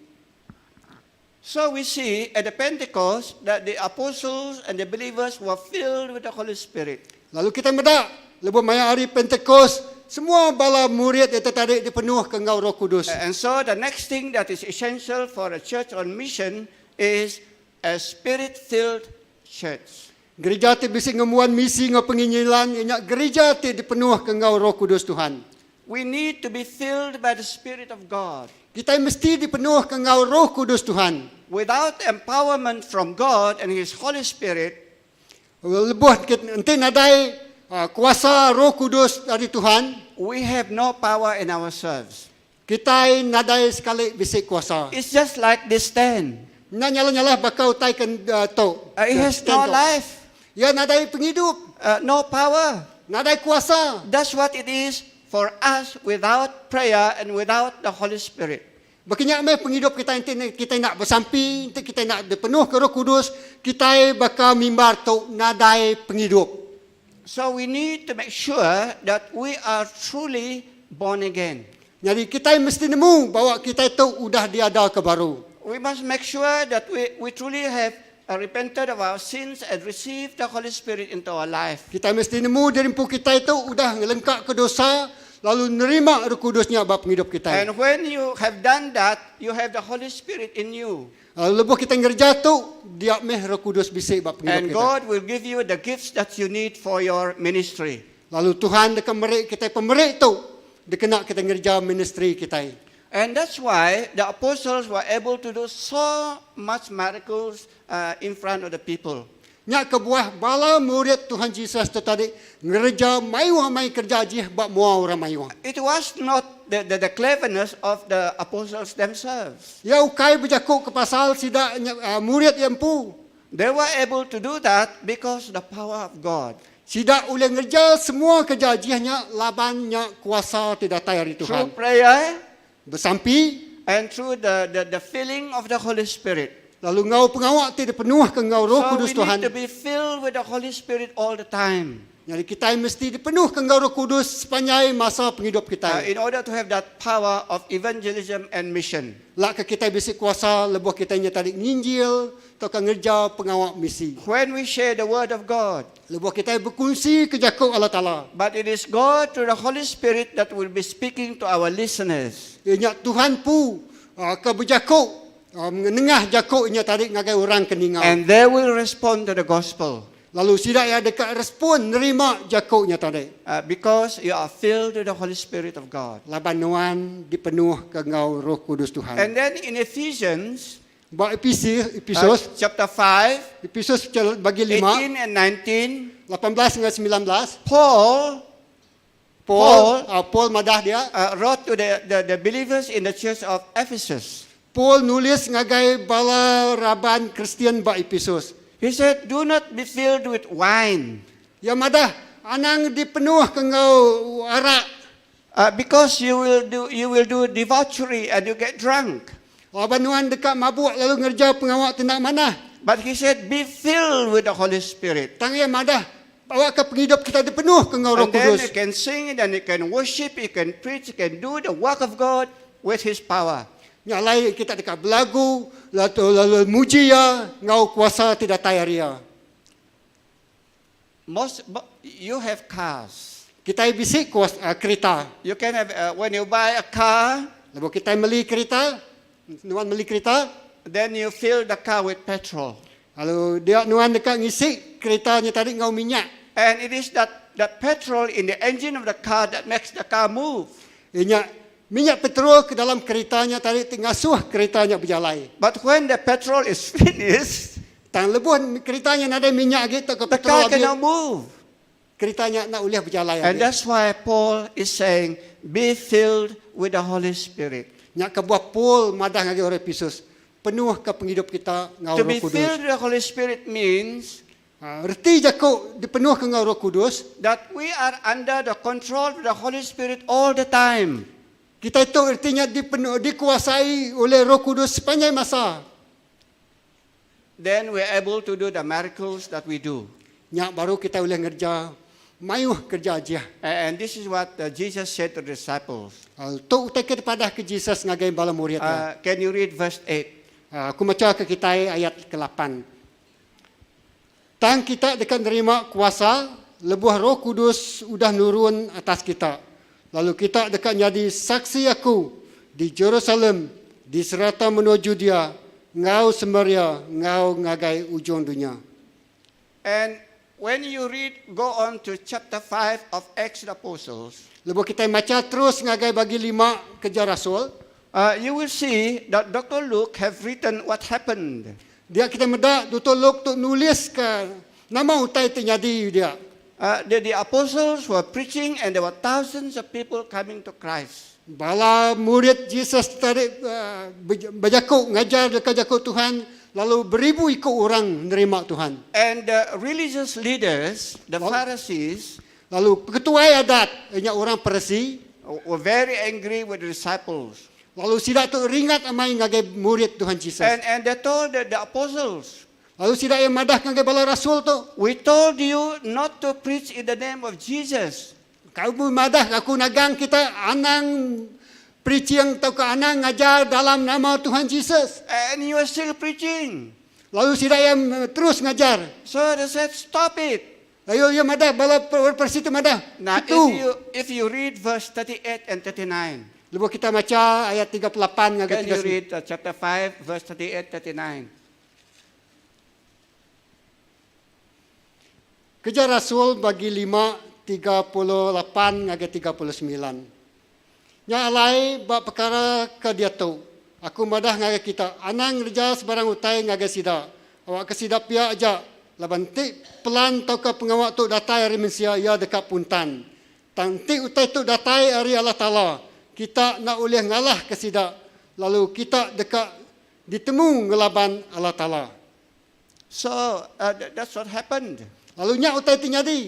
So we see at the Pentecost that the apostles and the believers were filled with the Holy Spirit. Lalu kita medak lebuh maya hari Pentecost semua bala murid yang tertarik dipenuh ke enggau Roh Kudus. And so the next thing that is essential for a church on mission is a spirit-filled church. Gereja ti bisi ngemuan misi ngau penginjilan ianya gereja ti dipenuh ke enggau Roh Kudus Tuhan. We need to be filled by the Spirit of God. Kita mesti dipenuh ke enggau Roh Kudus Tuhan. Without empowerment from God and His Holy Spirit, Lebuh kita enti nadai kuasa Roh Kudus dari Tuhan, we have no power in ourselves. kita nadai sekali bisi kuasa. It's just like this stand. Nak nyala-nyala bakau tai ke tu. It has Stand no tu. life, Ya nadai penghidup, no power. nadai kuasa. That's what it is for us without prayer and without the Holy Spirit. Bakinya meh penghidup kita enti kita nak bersampi, enti kita nak dipenuh ke Roh Kudus, kita bakal mimbar tu nadai penghidup. So we need to make sure that we are truly born again. Jadi kita mesti nemu bahawa kita tu udah diada ke baru. We must make sure that we truly have repented of our sins and received the Holy Spirit into our life. Kita mesti nemu diri empu kita itu udah ngelengkap ke dosa, lalu nerima Roh Kudusnya bab penghidup kita. And when you have done that, you have the Holy Spirit in you. Lalu lebuh kita ngerja tu, dia meh Roh Kudus bisik bab penghidup And kita. God will give you the gifts that you need for your ministry. Lalu Tuhan dekat merik kita pemerik tu, dia kena kita ngerja ministry kita. And that's why the apostles were able to do so much miracles in front of the people. Nyak kebuah bala murid Tuhan Yesus tu tadi ngerja mayuh mai kerja jih bab mua orang mayuh. It was not the cleverness of the apostles themselves. Ya ukai berjakuk ke pasal sidak murid yang empu. They were able to do that because the power of God. Sidak boleh ngerja semua kerja jihnya labannya kuasa tidak dari Tuhan. Through prayer Bersampi and through the filling of the Holy Spirit. lalu ngau pengawak tidak penuh ke ngau Roh So Kudus we Tuhan. need to be filled with the Holy Spirit all the time. Jadi kita mesti dipenuh ke ngau Roh Kudus sepanjang masa penghidup kita. In order to have that power of evangelism and mission. Lak ke kita bisi kuasa lebuh kita nya tadi nginjil atau ke ngerja pengawak misi. When we share the word of God, Lebuh kita berkongsi ke jakuk Allah Taala. but it is God through the Holy Spirit that will be speaking to our listeners. Ianya Tuhan pu ke berjakuk menengah jakuk inya tadi ngagai orang keningau. And they will respond to the gospel Lalu sidak ya dekat respon nerima jakuknya tadi. because you are filled with the Holy Spirit of God. Laban nuan dipenuh ke ngau Roh Kudus Tuhan. And then in Ephesians Ba Efesus, Efesus, chapter 5, Efesus bagi 5, 18 and 19, 18 hingga 19, Paul, Paul, Paul madah dia, wrote to the believers in the church of Ephesus. Paul nulis ngagai bala raban Kristian ba Efesus. He said, Do not be filled with wine, Ya madah, anang dipenuh ke ngau arak. because you will do debauchery and you get drunk. Laban nuan dekat mabuk lalu ngerja pengawak tindak mana. But he said, Be filled with the Holy Spirit. Tang ya madah, bawa ke penghidup kita dipenuh ke ngau Roh And then Kudus. you can sing, and you can worship, you can preach, you can do the work of God with His power. Nya lai kita dekat belagu, lalu muji ya, ngau kuasa tidak tayar ya. Most you have cars. Kita bisik kuasa kereta. You can have when you buy a car, Lalu kita beli kereta, nuan beli kereta, then you fill the car with petrol. lalu dia nuan dekat ngisi keretanya tadi ngau minyak. And it is that petrol in the engine of the car that makes the car move. Inya minyak petrol ke dalam keretanya tadi ngasuh keretanya berjalan. But when the petrol is finished, Tang lebuh keretanya nadai minyak gitu ke the petrol car habis, cannot move. keretanya nak boleh berjalan. And that's why Paul is saying, be filled with the Holy Spirit. Nya kebuah Paul madah ngagai orang Epesus, penuh ke pengidup kita ngau To Roh be Kudus. filled with the Holy Spirit means Reti jaku dipenuh ke enggau Roh Kudus, that we are under the control of the Holy Spirit all the time. Kita itu artinya dipenuh, dikuasai oleh Roh Kudus sepanjang masa. Then we're able to do the miracles that we do. Nya baru kita boleh ngerja mayuh kerja aja. And this is what Jesus said to the disciples. Tu utai ke padah ke Jesus ngagai bala murid iya. Can you read verse 8? Aku maca ke kita ayat ke-8. Tang kita deka nerima kuasa lebuh Roh Kudus udah nurun atas kita. Lalu kita deka nyadi saksi aku di Jerusalem, di serata menua Judea, enggau Samaria, enggau ngagai ujung dunya. And when you read, go on to chapter 5 of Acts of the Apostles, Lebuh kita maca terus ngagai bagi 5 Kerja Rasul, you will see that Dr. Luke have written what happened. Dia kita meda Dr. Luke tu nulis ke nama utai ti nyadi dia. The apostles were preaching and there were thousands of people coming to Christ. Bala murid Jesus tadi bejaku ngajar dekat jaku Tuhan, lalu beribu ikut orang nerima Tuhan. And the religious leaders, the Pharisees, lalu ketua adat, nya orang Parsi, were very angry with the disciples. Lalu sidak tu ringat amai ngagai murid Tuhan Jesus. And they told the apostles, Lalu sidak yang madah ngagai bala rasul tu, We told you not to preach in the name of Jesus. Kamu madah aku nagang kita anang preaching atau ke anang ngajar dalam nama Tuhan Jesus. And you are still preaching. Lalu sidak yang terus ngajar. So they said, stop it. Lalu ia madah bala Parsi tu madah. Now, Itu. if you read verse 38 and 39. Lepas kita baca ayat 38 ngagai Can you 39. read chapter 5, verse 38, 39? Kerja Rasul bagi 5, 38 ngagai 39. Nya alai bab perkara ke dia tu. Aku madah ngagai kita, anang ngerja sebarang utai ngagai sida. Awak ke sida pia aja. Laban ti pelan tau ke pengawak tu datai ari mensia ia dekat puntan. Tang ti utai tu datai ari Allah Taala, kita nak boleh ngalah ke sida. Lalu kita dekat ditemu ngelaban Allah Taala. So that's what happened. Lalu nyak utai ti nyadi.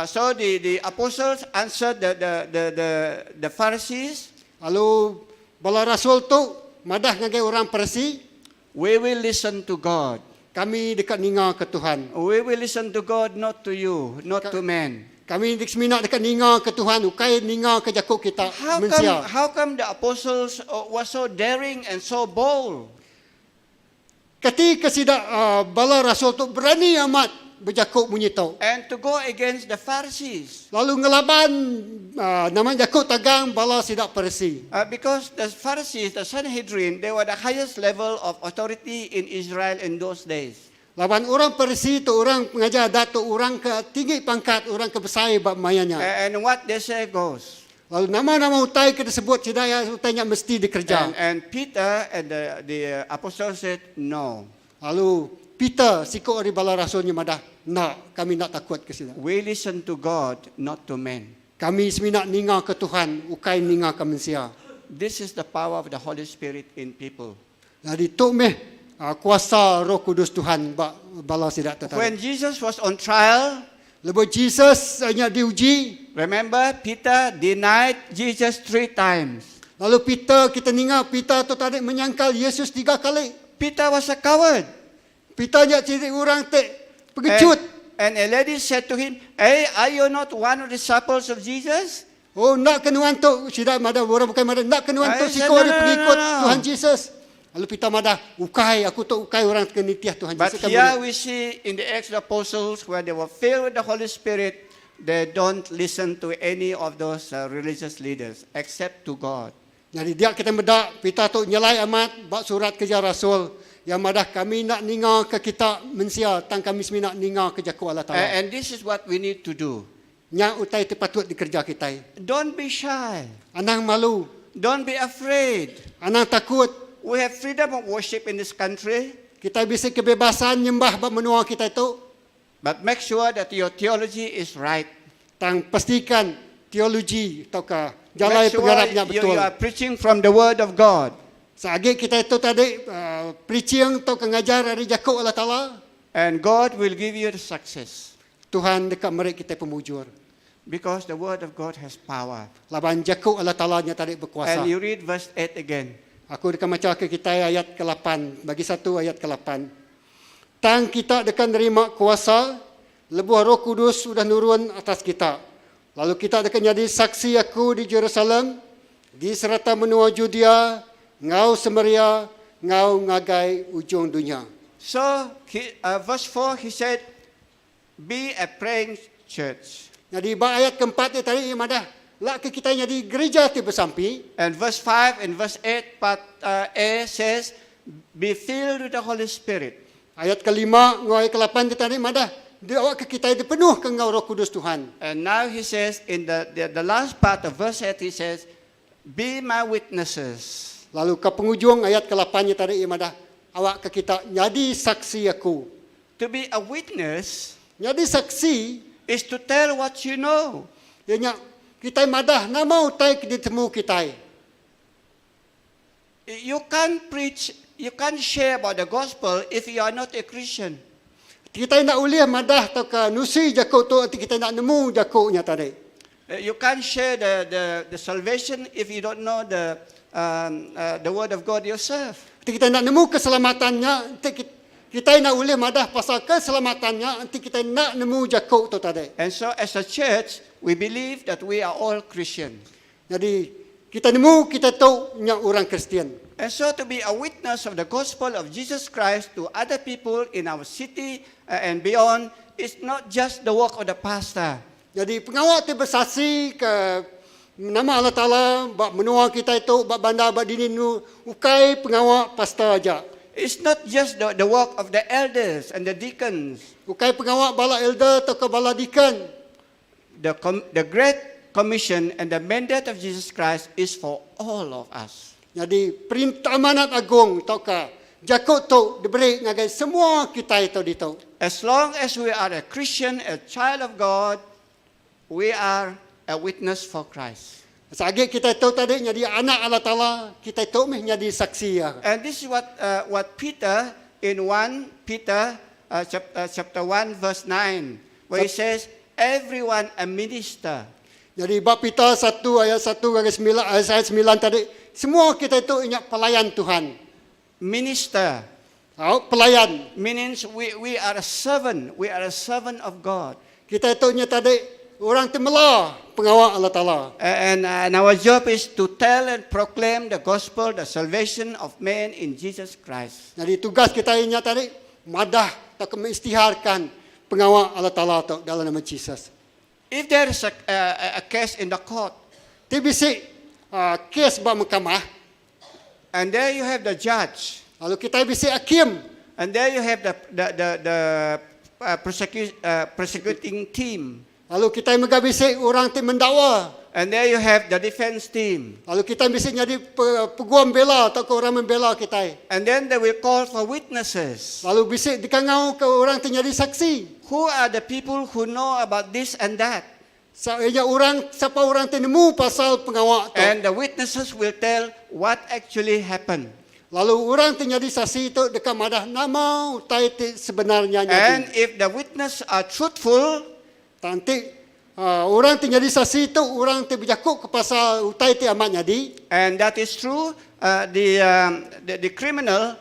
So the apostles answered the Pharisees. Lalu bala rasul tu madah ngagai orang Parsi. We will listen to God. Kami dekat ninga ke Tuhan. We will listen to God, not to you, not to man. Kami dek semina dekat ninga ke Tuhan, ukai ninga ke jakuk kita How mensia. come the apostles were so daring and so bold? Ketika sidak bala rasul tu berani amat berjakuk bunyi tu. And to go against the Pharisees. Lalu ngelaban nama jakuk tagang bala sidak Parsi. Because the Pharisees, the Sanhedrin, they were the highest level of authority in Israel in those days. Lawan orang Parsi tu orang pengajar adat tu orang ke tinggi pangkat, orang ke besar bab mayanya. And what they say goes. Lalu nama-nama utai ke disebut sidaya utainya mesti dikerja. And Peter and the apostle said no. Lalu Peter sikok dari bala rasulnya madah, nak kami nak takut ke sini. We listen to God, not to men. Kami semina ninga ke Tuhan, ukai ninga ke manusia. This is the power of the Holy Spirit in people. Jadi tu meh kuasa Roh Kudus Tuhan ba, bala sidak tetap. When Jesus was on trial, lepas Jesus hanya diuji. Remember, Peter denied Jesus 3 times. Lalu Peter, kita ninga Peter tu tadi menyangkal Yesus 3 kali. Peter was a coward. Peter nya ciri orang tek pengecut. And a lady said to him, Hey, are you not one of the disciples of Jesus? Oh, nak kenuan tu, sidak mada orang bukan mada, nak kenuan tu I said, siko no, ada no, no, pengikut no, no. Tuhan Jesus. Lalu Peter madah, ukai, aku tu ukai orang kenitiah Tuhan But Jesus. here we see in the Acts of the Apostles where they were filled with the Holy Spirit, they don't listen to any of those religious leaders except to God. Jadi dia kita medak, Peter tu nyelai amat bab surat kerja Rasul yang madah kami nak ninga ke kita mensia, tang kami semina ninga ke jaku Allah Taala. And this is what we need to do. Nya utai ti patut dikerja kita. Don't be shy. Anang malu. Don't be afraid. Anang takut. We have freedom of worship in this country. Kita bisa kebebasan nyembah bab menua kita itu. But make sure that your theology is right. Tang pastikan teologi atau ke jalai Make sure pengarapnya you, betul. you are preaching from the Word of God. Seagi kita itu tadi preaching atau ngajar ari jaku Allah Taala, And God will give you the success. Tuhan deka meri kita pemujur. Because the Word of God has power. Laban jaku Allah Taala nya tadi berkuasa. And you read verse 8 again. Aku deka maca ke kita ayat ke-8, bagi satu ayat ke-8. Tang kita deka nerima kuasa, lebuh Roh Kudus sudah nurun atas kita. Lalu kita deka jadi saksi aku di Jerusalem, di serata menua Judea, ngau Samaria, ngau ngagai ujung dunia. So, verse 4, he said, Be a praying church. Jadi ba ayat keempat ni tadi yang ada lak ke kita jadi gereja ti bersampi. And verse 5 and verse 8, part A says, Be filled with the Holy Spirit. Ayat kelima ngau ayat ke-8 ti tadi madah dia awak ke kita dipenuh ke ngau Roh Kudus Tuhan. And now he says, in the last part of verse 8, he says, Be my witnesses. Lalu ke penghujung ayat ke-8 nya tadi yang madah awak ke kita jadi saksi aku. To be a witness Jadi saksi is to tell what you know. ianya kita madah nama utai ke ditemu kita. You can't preach, you can't share about the gospel if you are not a Christian. Kita nak ulih madah atau ke nusi jakuk tu nanti kita nak nemu jakuknya tadi. You can't share the salvation if you don't know the word of God yourself. Nanti kita nak nemu keselamatannya, nanti kita nak ulih madah pasal keselamatannya, nanti kita nak nemu jakuk tu tadi. And so as a church, we believe that we are all Christians. Jadi kita nemu kita tu nya orang Kristian. And so to be a witness of the gospel of Jesus Christ to other people in our city and beyond is not just the work of the pastor. Jadi pengawal tu bersaksi ke nama Allah Taala bak menua kita itu bak bandar bak dini nu ukai pengawal pastor aja. It's not just the work of the elders and the deacons. Ukai pengawal bala elder atau ke bala deacon. The Great Commission and the mandate of Jesus Christ is for all of us. Jadi perintah amanat agung atau ke jakuk tu diberi ngagai semua kita itu ditu. As long as we are a Christian, a child of God, we are a witness for Christ. Sagi kita itu tadi jadi anak Allah Taala, kita itu meh jadi saksi ya. And this is what Peter in 1 Peter chapter 1 verse 9, where he says, everyone a minister. Jadi bab Peter 1 ayat 1 ayat 9 ayat 9 tadi, semua kita itu ingat pelayan Tuhan. Minister Oh, pelayan. means we are a servant. We are a servant of God. Kita itu nya tadi orang temela pengawal Allah Taala. And our job is to tell and proclaim the gospel, the salvation of man in Jesus Christ. Jadi tugas kita inya tadi madah atau mengisytiharkan pengawal Allah Taala tu dalam nama Jesus. If there is a case in the court, TBC kes bab mahkamah, and there you have the judge, lalu kita bisi hakim, and there you have the prosecuting team, lalu kita mega bisi orang ti mendakwa, and there you have the defense team, lalu kita bisi jadi peguam bela atau ke orang membela kita. and then they will call for witnesses. Lalu bisi dikangau ke orang ti jadi saksi. Who are the people who know about this and that? Saya orang siapa orang ti nemu pasal pengawak tu. And the witnesses will tell what actually happened. Lalu orang ti jadi saksi itu dekat madah nama utai ti sebenarnya And jadi. if the witness are truthful, Nanti orang ti jadi saksi itu orang ti berjakuk ke pasal utai ti amat jadi. and that is true, the criminal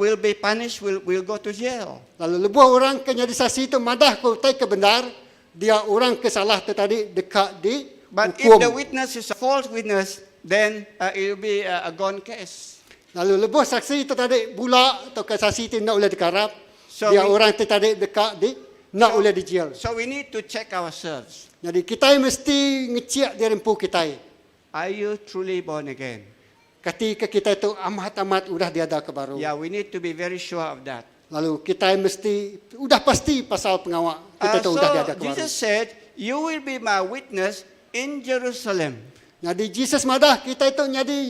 will be punished, will go to jail. Lalu lebuh orang ke jadi saksi itu madah ke utai ke benar, dia orang ke salah tu tadi dekat di But if hukum. the witness is a false witness, then it will be a gone case. Lalu lebuh saksi itu tadi bula atau ke saksi itu nak boleh dikarap. So dia orang itu tadi dekat di nak boleh dijil. So we need to check ourselves. Jadi kita mesti ngeciak di rempu kita. Are you truly born again? Ketika kita itu amat-amat udah diada ke baru. Yeah, we need to be very sure of that. Lalu kita mesti udah pasti pasal pengawak kita itu So udah diada ke baru. Jesus said, "You will be my witness in Jerusalem." Jadi Jesus madah kita itu jadi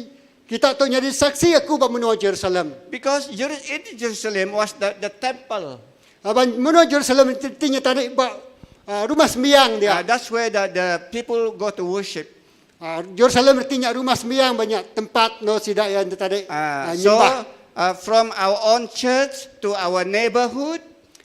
kita tu jadi saksi aku ba menua Jerusalem. Because in Jerusalem was the temple. Abang menua Jerusalem tinya tadi ba rumah sembiang dia. That's where the people go to worship. Jerusalem artinya rumah sembiang banyak tempat no sida yang tadi So, nyembah. From our own church to our neighborhood,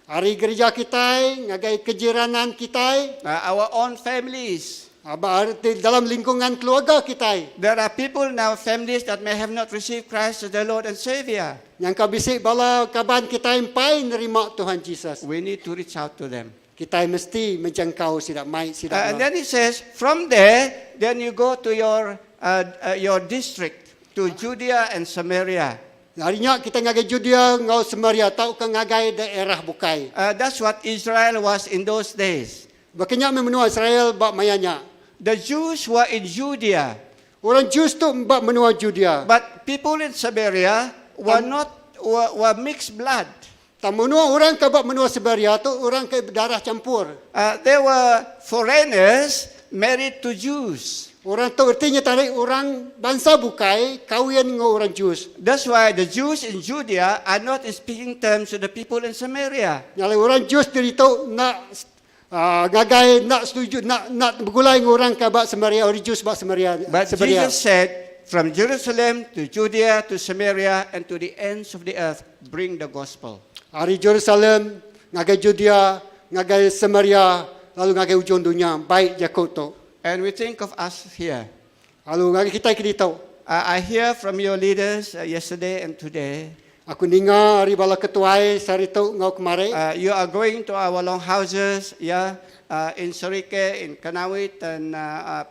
Ari gereja kita, ngagai kejiranan kita, our own families. Berarti dalam lingkungan keluarga kita. There are people in our families that may have not received Christ as their Lord and Savior. Yang kau bisik bala kaban kita empai nerima Tuhan Jesus. We need to reach out to them. Kita mesti menjangkau sidak mai sidak. And then he says, from there, then you go to your district, to Judea and Samaria. Harinya kita ngagai Judea ngau Samaria tau ke ngagai daerah bukai. That's what Israel was in those days. Bakanya menua Israel bak mayanya. The Jews were in Judea. Orang Jews tu bak menua Judea. But people in Samaria were not were, were mixed blood. Tak menua orang ke bak menua Samaria tu orang ke darah campur. They were foreigners married to Jews. Orang tu artinya tarik orang bangsa bukai kahwin dengan orang Jews. That's why the Jews in Judea are not in speaking terms with the people in Samaria. Nyala orang Jews diri tu nak gagai nak setuju nak bergulai dengan orang ke bak Samaria, orang Jews bak Samaria. But Samaria. Jesus said, from Jerusalem to Judea to Samaria and to the ends of the earth, bring the gospel. Hari Jerusalem, ngagai Judea, ngagai Samaria, lalu ngagai ujung dunia, baik Jakob tu. And we think of us here. Lalu ngagai kita kini tu. I hear from your leaders yesterday and today. Aku ninga hari bala ketuai sehari tu ngau kemari. You are going to our long houses, yeah, in Sarikei, in Kanowit, and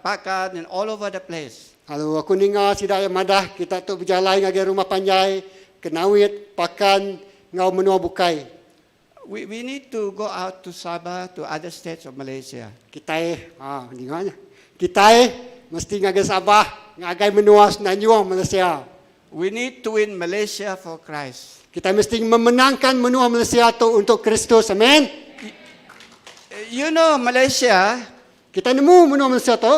Pakan, and all over the place. Lalu aku ninga sidak yang madah kita tu berjalan ngagai rumah panjai, Kanowit, Pakan, ngau menua bukai. We need to go out to Sabah, to other states of Malaysia. Kita ninganya. Kita mesti ngagai Sabah, ngagai menua Semenanjung Malaysia. We need to win Malaysia for Christ. Kita mesti memenangkan menua Malaysia tu untuk Kristus. Amin. You know Malaysia, Kita nemu menua Malaysia tu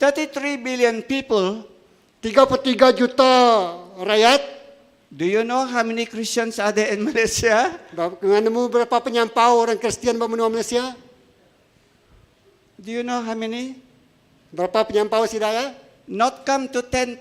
33 billion people. 33 juta rakyat. Do you know how many Christians are there in Malaysia? Nemu berapa penyampau orang Kristian di menua Malaysia? Do you know how many? Berapa penyampau sidaya? Not come to 10%.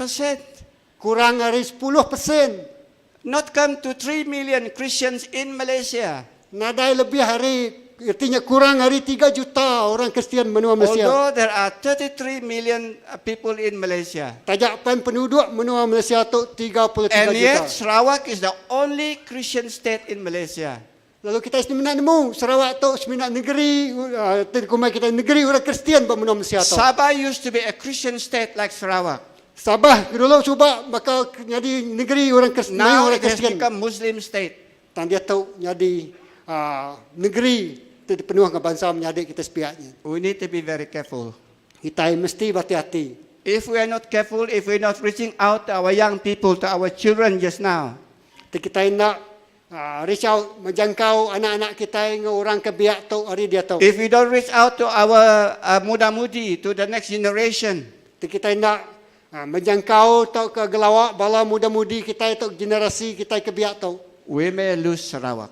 Kurang dari 10%. Not come to 3 million Christians in Malaysia. Nadai lebih hari, artinya kurang hari 3 juta orang Kristian menua Malaysia. Although there are 33 million people in Malaysia. Tajapan penduduk menua Malaysia tu 33 And juta. yet Sarawak is the only Christian state in Malaysia. Lalu kita sebenarnya nemu Sarawak tu sebenarnya negeri, terkumai kita negeri orang Kristian menua Malaysia tu. Sabah used to be a Christian state like Sarawak. Sabah dulu cuba bakal jadi negeri orang Kristian, Now orang it has Kristian. become Muslim state. Tan dia tu jadi negeri penuh dengan bangsa menyadik kita sepiaknya. We need to be very careful. Kita mesti berhati-hati. If we are not careful, if we are not reaching out to our young people, to our children just now, Kita nak reach out, menjangkau anak-anak kita dengan orang kebiak tu hari dia tu. If we don't reach out to our muda-mudi, to the next generation, Kita nak menjangkau tau ke gelawak bala muda-mudi kita itu generasi kita kebiak tu. We may lose Sarawak.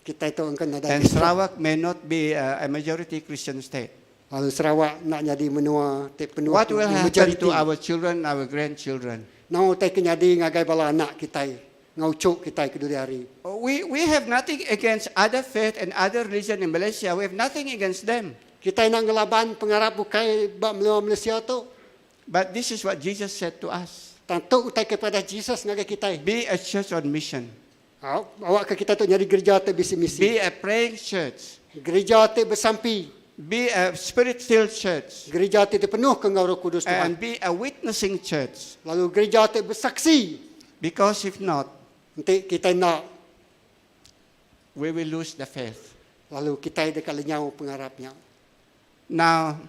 Kita itu akan ada. And Sarawak may not be a majority Christian state. Lalu Sarawak nak jadi menua te penuh What will happen majority. to our children, our grandchildren? Nau tai kenyadi ngagai bala anak kita, ngaucuk kita ke duri hari. We have nothing against other faith and other religion in Malaysia. We have nothing against them. Kita nak ngelaban pengarap bukai bak menua Malaysia tu. But this is what Jesus said to us. Tentu utai kepada Jesus ngagai kita. Be a church on mission. Awak ke kita tu nyari gereja te bisi misi. Be a praying church. Gereja te bersampi. Be a spirit-filled church. Gereja te penuh ke Roh Kudus Tuhan. And be a witnessing church. Lalu gereja te bersaksi. Because if not, nanti kita nak, we will lose the faith. Lalu kita dekat lenyau pengarapnya. Now,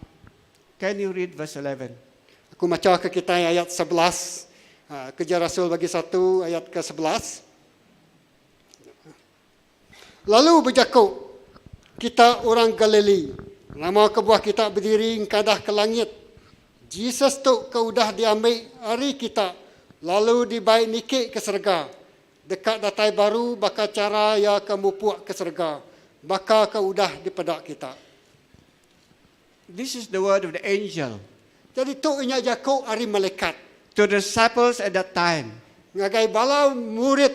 can you read verse 11? Aku baca ke kita ayat 11. Kerja Rasul bagi 1 ayat ke-11. Lalu berjakuk, kita orang Galili, nama kebuah kita berdiri kadah ke langit. Jesus tu ke udah diambil hari kita, lalu dibaik nikik ke serga. Dekat datai baru bakal cara ya ke mupuk ke serga, bakal ke udah dipedak kita. This is the word of the angel. Jadi tu inya jaku ari malaikat. To the disciples at that time. Ngagai bala murid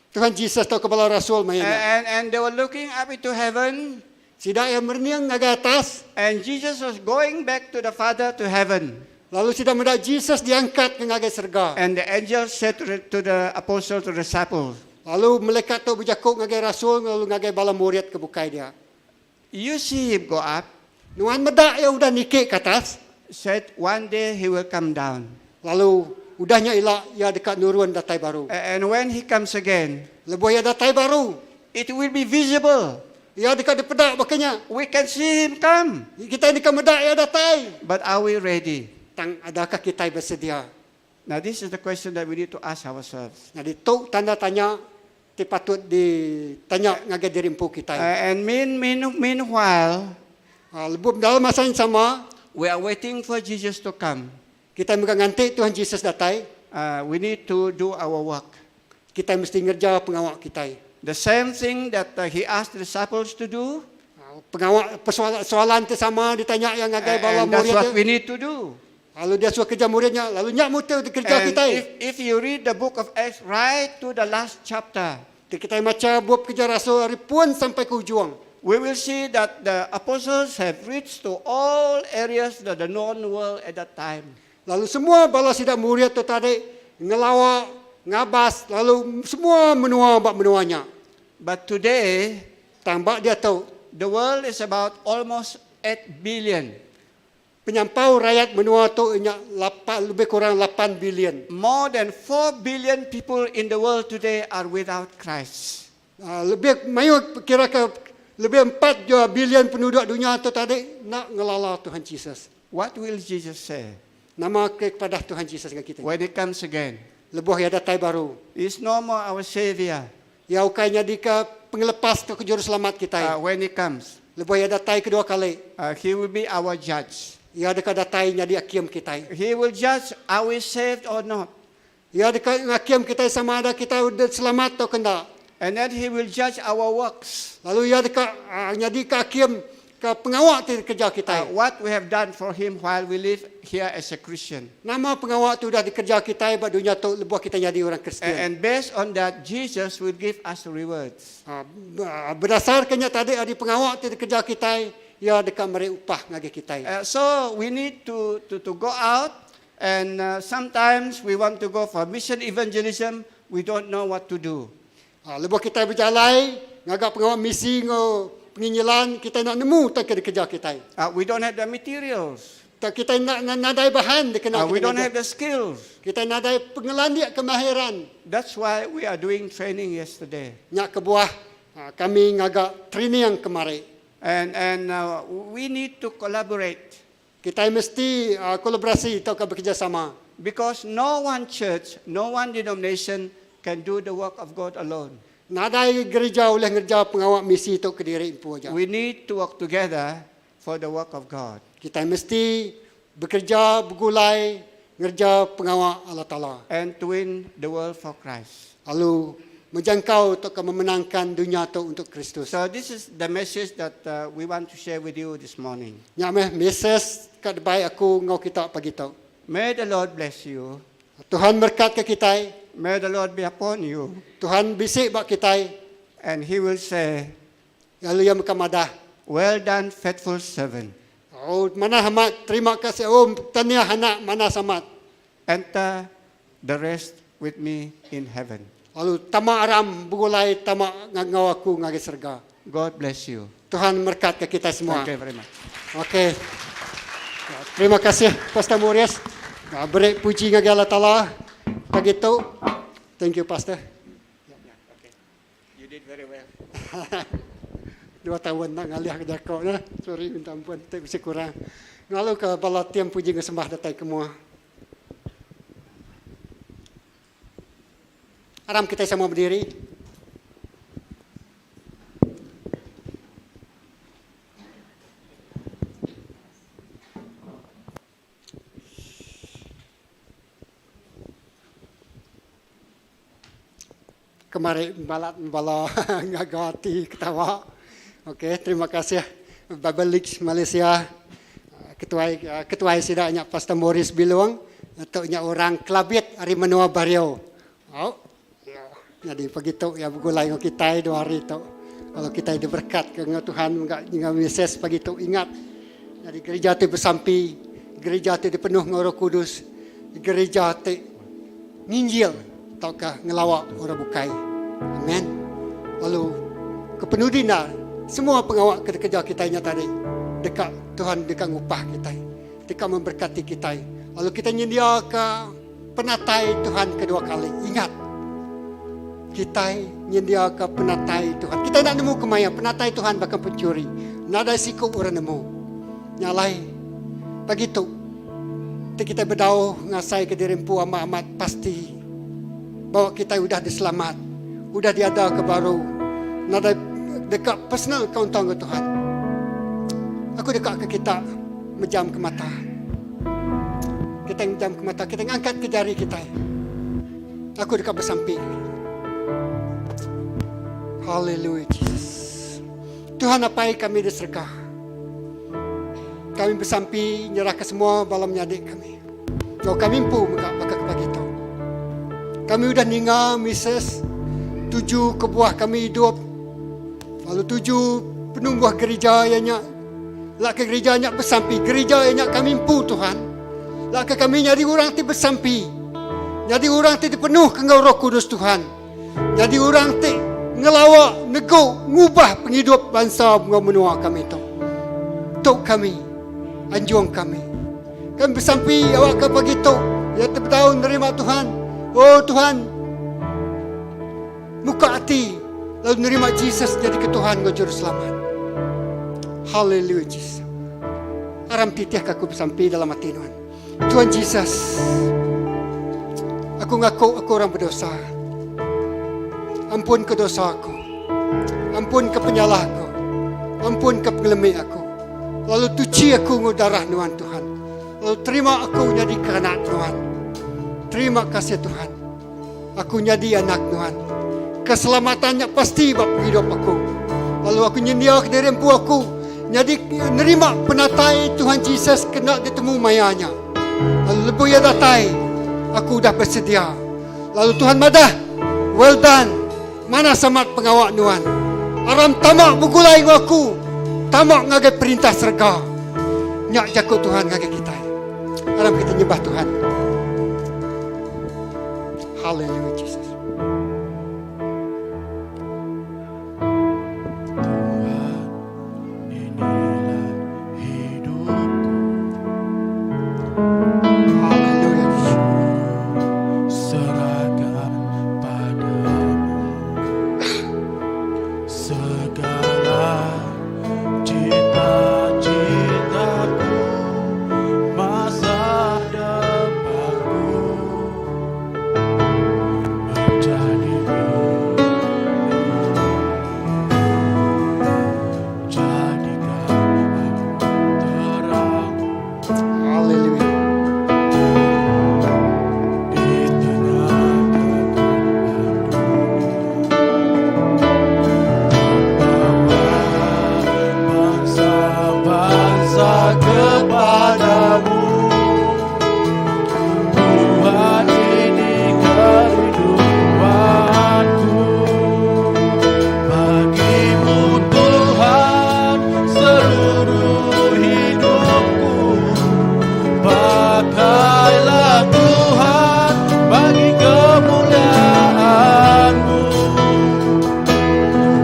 Tuhan Jesus tauka bala rasul maya nya. And, and they were looking up into heaven, Sida iya merening ngagai atas, and Jesus was going back to the Father to heaven. lalu sida meda Jesus diangkat ke ngagai serega. And the angel said to the, to the apostle, to the disciples, Lalu malaikat tu bejaku ngagai rasul lalu ngagai bala murid ke bukai dia. You see him go up, Nuan meda iya udah niki ke atas, said one day he will come down. lalu udah nya ila iya deka nurun datai baru. And when he comes again, Lebuh iya datai baru, it will be visible. iya deka dipeda baka nya. We can see him come. Kita deka meda iya datai. But are we ready? Tang adakah kita bersedia? Now, this is the question that we need to ask ourselves. Jadi tu tanda tanya ti patut ditanya ngagai diri empu kita. And mean, mean, meanwhile, Ha, lebuh dalam masa yang sama, we are waiting for Jesus to come. kita mega nganti Tuhan Jesus datai, We need to do our work. kita mesti ngerja pengawa kita. The same thing that he asked the disciples to do, Ha, pengawa persoalan soalan tu sama ditanya yang ngagai bala and that's murid what dia. we need to do. Lalu dia suruh kerja muridnya, lalu nyak mutu kerja And kita. if, if you read the book of Acts right to the last chapter, Kita baca bup kerja rasul dari pun sampai ke ujung. we will see that the apostles have reached to all areas of the known world at that time. Lalu semua bala sidak murid tu tadi ngelawa, ngabas, lalu semua menua bak menuanya. But today, Tambah dia tahu the world is about almost 8 billion. Penyampau rakyat menua tu inya lapan, lebih kurang 8 bilion. More than 4 billion people in the world today are without Christ. Lebih mayu kira ke lebih 4 bilion penduduk dunia tu tadi nak ngelala Tuhan Jesus. What will Jesus say Nama ke kepada Tuhan Jesus dengan kita. when he comes again? Lebuh ia datai baru. He's no more our savior. Ya ukai nyadi ke pengelepas ke juru selamat kita. When he comes, Lebuh ia datai kedua kali. he will be our judge. Ia dekat datai nyadi hakim kita. He will judge are we saved or not. Ia dekat hakim kita sama ada kita udah selamat atau kena. And then he will judge our works. Lalu ia dekat nyadi ke hakim ke pengawak ti kerja kita. What we have done for him while we live here as a Christian. Nama pengawak tu dah dikerja kita buat dunia tu lebuh kita jadi orang Kristian. And based on that, Jesus will give us rewards. Berdasarkannya tadi ada pengawak ti dikerja kita, ia dekat meri upah ngagai kita. So we need to, to, to go out, and sometimes we want to go for mission evangelism, we don't know what to do. Lebuh kita berjalan, ngagak pengawak misi ngau penginjilan, kita nak nemu tak kena kerja kita. We don't have the materials. Tak kita nak, nak nadai bahan dia kena We kita don't nak. have the skills. Kita nadai pengelandik kemahiran. That's why we are doing training yesterday. Nyak kebuah, kami ngagak training yang kemari. And, and we need to collaborate. Kita mesti kolaborasi atau bekerjasama. Because no one church, no one denomination can do the work of God alone. Nadai gereja oleh ngerja pengawak misi tu ke diri empu aja. We need to work together for the work of God. Kita mesti bekerja bergulai ngerja pengawak Allah Taala. And to win the world for Christ. Lalu menjangkau untuk memenangkan dunia tu untuk Kristus. So this is the message that we want to share with you this morning. Nyak meh message kat baik aku ngau kita pagi tu. May the Lord bless you. Tuhan berkat ke kita. May the Lord be upon you. Tuhan bisik bak kita. And he will say, Lalu yang kemadah. Well done, faithful servant. Oh, mana hamat, terima kasih. Oh, tania anak mana samat. Enter the rest with me in heaven. Lalu tama aram bugulai tama ngau aku ngagi serga. God bless you. Tuhan berkat ke kita semua. Thank you very much. Okey. Terima kasih Pastor Maurice. Beri puji ngagi Allah Taala pagi tu. Thank you Pastor. Yeah, okay. You did very well. 2 tahun nak ngalih ke jakok nah. Sorry minta ampun tak bisa kurang. Ngalu ke bala tiam puji nge sembah datai ke mua. Aram kita semua berdiri. Kemarin balat bala ngagati ketawa. Okey, terima kasih Bible League Malaysia. Ketuai ketuai sida nya Pastor Morris Bilong tu nya orang Kelabit ari menua Bario. Au. Nyadi pagi tu iya begulai enggau kitai dua hari tu. Lalu kitai diberekatka enggau Tuhan mega enggau Moses pagi tu ingat nyadi gerija ti besampi, gerija ti dipenuh enggau Roh Kudus, gerija ti nginjil tauka ngelawa orang bukai. Amen. Lalu kepenudi enda semua pengawa ke dikereja kitai nya tadi deka Tuhan deka ngupah kitai, deka memberkati kitai. Lalu kitai nyendiaka Penatai Tuhan kedua kali. Ingat, kitai nyendiaka penatai Tuhan. Kitai enda nemu kemaya penatai Tuhan baka pencuri. Nadai siku orang nemu. Nya alai, pagi tu, ti kitai bedau ngasaika diri empu amat-amat pasti bawa kitai udah diselamat, udah diadaka baru, nadai deka personal encounter enggau Tuhan. Aku deka ke kita mejamka mata. Kitai ngejamka mata kitai ngangkatka jari kitai. Aku deka besampi. Haleluya Jesus. Tuhan Apai kami di serega. Kami besampi nyerahka semua bala menyadi kami. Enggau kami empu mega baka ke pagi tu. Kami udah ninga Mrs. Tuju kebuah kami idup lalu tuju penumbuh gerija iya nya Lak ke gerija nya besampi. Gerija iya nya kami empu, Tuhan. Lak ke kami nyadi orang ti besampi. Nyadi orang ti dipenuhka enggau Roh Kudus Tuhan. Nyadi orang ti ngelawa, negu, ngubah pengidup bansa enggau menua kami tu. Tu kami. Anjung kami. Kami besampi awakka pagi tu iya ti bedau nerima Tuhan. Oh Tuhan, Muka ati lalu nerima Jesus nyadi ke Tuhan enggau Juruselamat. Haleluya Jesus. Aram titih ke aku besampi dalam ati nuan. Tuhan Jesus, aku ngaku aku orang berdosa. Ampun ke dosa aku. Ampun ke penyalah aku. Ampun ke pengelemi aku. Lalu tuchi aku enggau darah nuan Tuhan. Lalu terima aku nyadi ke anak nuan. Terima kasih Tuhan. Aku nyadi anak Nuan. Keselamatan nya pasti ba pengidup aku. Lalu aku nyendiaka diri empu aku nyadi nerima penatai Tuhan Jesus ke enda ditemu maya nya. Lalu lebuh iya datai, aku udah besedia. Lalu Tuhan madah, Well done, manah samat pengawa nuan. Aram tama begulai enggau aku, tama ngagai Perintah serega. Nya jaku Tuhan ngagai kitai. Aram kitai nyembah Tuhan. Hallelujah Jesus. Tuhan, inilah hidupku. Hallelujah. Serahkan padamu segala cita-citaku, masa depanku menjadi milikmu. Jadikan aku terang Hallelujah. di tengah kegelapan dunia. Bawa bangsa-bangsa kepadamu. Tuhan ini kerinduanku. Bagimu Tuhan seluruh hidupku. Pakailah Tuhan bagi kemuliaan-Mu.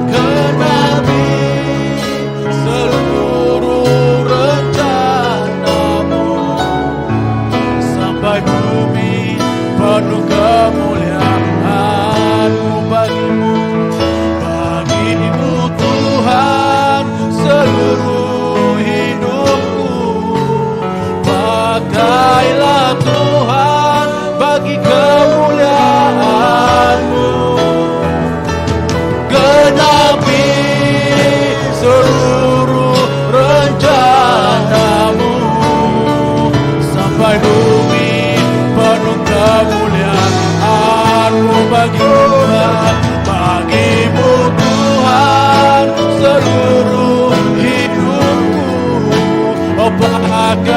Genapi seluruh rencanamu sampai bumi penuh kemuliaan-Mu. Bagimu, bagimu Tuhan seluruh hidupku. Pakailah Tuhan bagi kemuliaan-Mu. Genapi seluruh rencanamu sampai bumi penuh kemuliaan-Mu. Bagi Tuhan, bagimu Tuhan seluruh hidupku. Oh, pakailah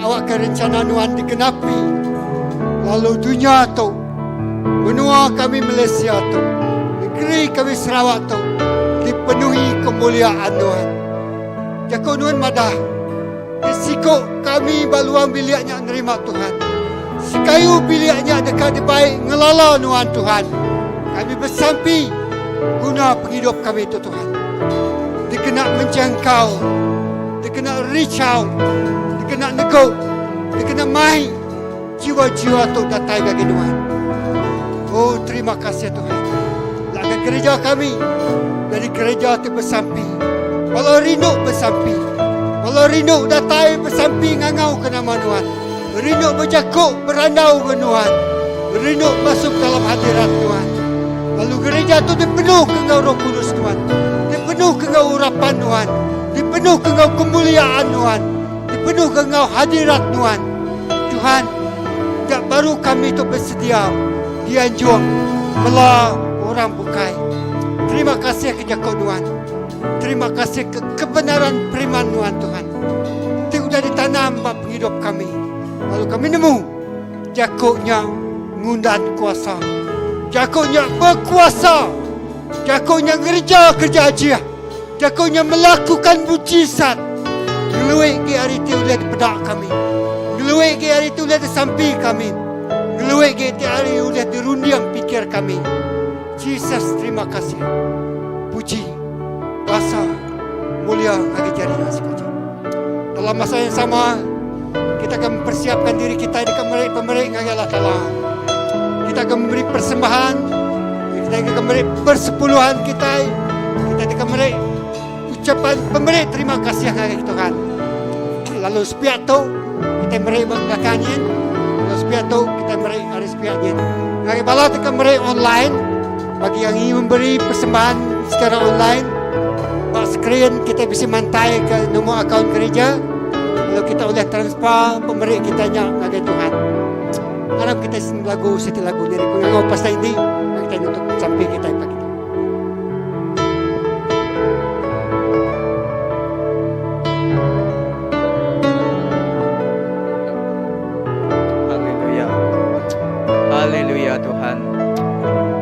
Awakka rencana Nuan digenapi lalu dunya tu, menua kami Malaysia tu, negeri kami Sarawak tu dipenuhi kemuliaan Nuan. Jaku Nuan madah, ti siku kami ba luang bilik nya nerima Tuhan. Sekayu bilik nya deka dibai ngelala Nuan Tuhan. Kami besampi guna pengidup kami tu Tuhan. Dikena menjangkau, dikena reach out, dikena negu, dikena mai jiwa-jiwa tu datai ngagai Nuan. Oh terima kasih Tuhan. Laga gereja kami jadi gereja ti besampi. Bala rindu besampi. Bala rindu datai besampi ngangau ke nama Nuan. Rindu bejaku berandau enggau Nuan. Rindu masuk dalam hadirat Nuan. Lalu gereja tu dipenuhka enggau Roh Kudus Nuan. Dipenuhka enggau urapan Nuan. Dipenuhka enggau kemuliaan Nuan. Dipenuhka enggau hadirat Nuan. Tuhan, nya baru kami tu besedia dianjung mela orang bukai. Terima kasih ke jaku Nuan. Terima kasih ke kebenaran periman Nuan Tuhan ti udah ditanam ba pengidup kami. Lalu kami nemu jaku nya ngundan kuasa. Jaku nya bekuasa. Jaku nya ngereja kereja ajih. Jaku nya melakukan mujizat. Ngelui agi ari ti ulih dipeda kami. Ngelui agi ari ti ulih disampi kami. Ngelui agi ti ari ulih dirunding pikir kami. Jesus terima kasih. Puji, basa, mulia ngagai jari nuan siku aja. Dalam masa yang sama, kita akan mempersiapkan diri kita deka meri pemeri ngagai Allah Taala. Kita akan memberi persembahan, kita akan meri persepuluhan kita, kita akan meri ucapan pemeri terima kasih ngagai Tuhan. Lalu sepiak tu kita meri ba belakang nyin, lalu sepiak tu kita meri ari sepiak nyin. Ngagai bala ti ka meri online, bagi yang ingin memberi persembahan secara online, ba skrin kita bisi mantai ke nombor akaun gereja, lalu kita ulih transfer pemeri kita nya ngagai Tuhan. Arap kita lagu siti lagu nyadi ku ngangau pasal ini, kita nutup sampi kita pagi tu. Haleluya. Haleluya Tuhan.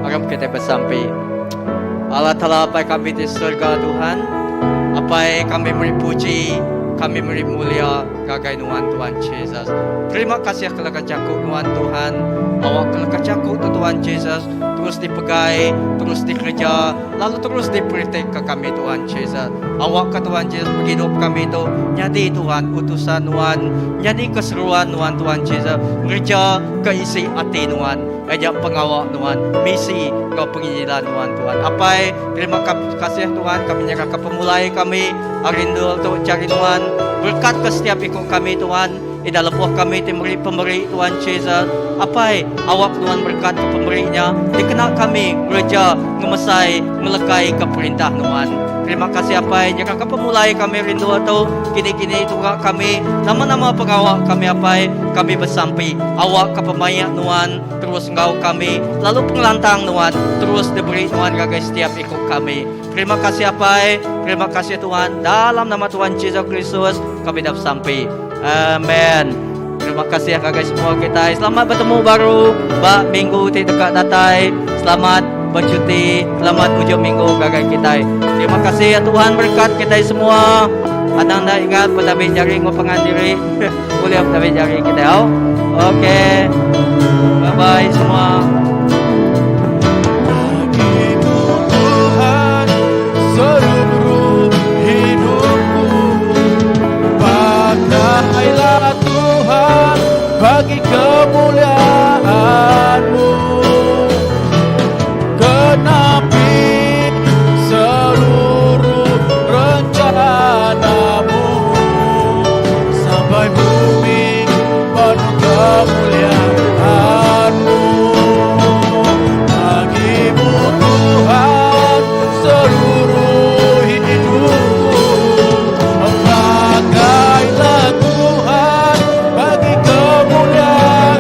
Aram kita bersampi. Allah Ta'ala Apai kami di surga Tuhan. Apai kami beri puji, kami beri mulia ngagai nuan Tuhan Jesus. Terima kasih ke leka jaku nuan Tuhan. Awak ke leka jaku tu Tuhan Jesus terus dipegai, terus dikereja, lalu terus diperitik ke kami Tuhan Jesus. Awak ke Tuhan Jesus pengidup kami tu nyadi Tuhan utusan nuan, nyadi keseruan nuan Tuhan Jesus, ngereja ke isi ati nuan, aja pengawa nuan, misi enggau penginjilan nuan Tuhan. Apai, terima kasih Tuhan kami nyerahka pemulai kami ari endur tu cari nuan. Berkat ke setiap iku kami Tuhan. Ida lebuh kami ti meri pemeri Tuan Jesus. Apai, awak nuan berkat ke pemeri nya dikena kami ngereja, ngemesai, ngelekai ke perintah nuan. Terima kasih Apai, nyerah ke pemulai kami rindu tu, kini-kini tunga kami, nama-nama pengawa kami Apai, kami besampi awak ke pemaik nuan terus enggau kami, lalu pengelantang nuan terus diberi nuan ngagai setiap iku kami. Terima kasih Apai, terima kasih Tuhan. Dalam nama Tuhan Jesus Kristus kami dah besampi. Amen. Terima kasih ngagai semua kita. Selamat bertemu baru ba minggu ti deka datai. Selamat bercuti, selamat ujung minggu ngagai kita. Terima kasih ya Tuhan berkat kita semua. Anang enda ingat betabi jari enggau pangan diri. Boleh betabi jari kita. Oh. Okey. Bye bye semua. Bagimu Tuhan seluruh hidupku Pakailah Tuhan bagi kemuliaan-Mu Genapi seluruh rencanamu Sampai bumi penuh kemuliaan-Mu Bagimu Tuhan seluruh hidupku Pakailah Tuhan bagi kemuliaan-Mu.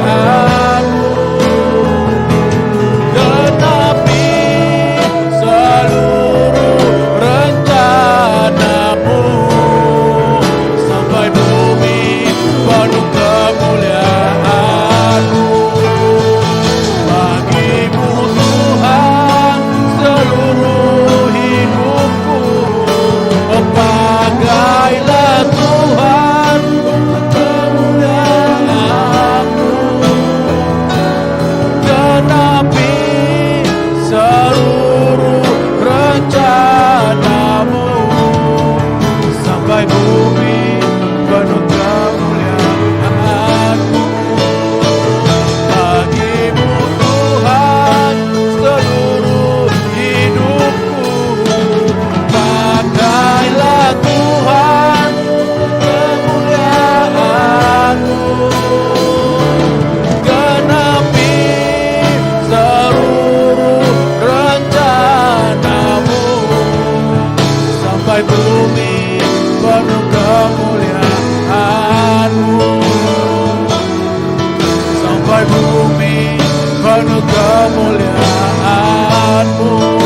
Penuh kemuliaan-Mu.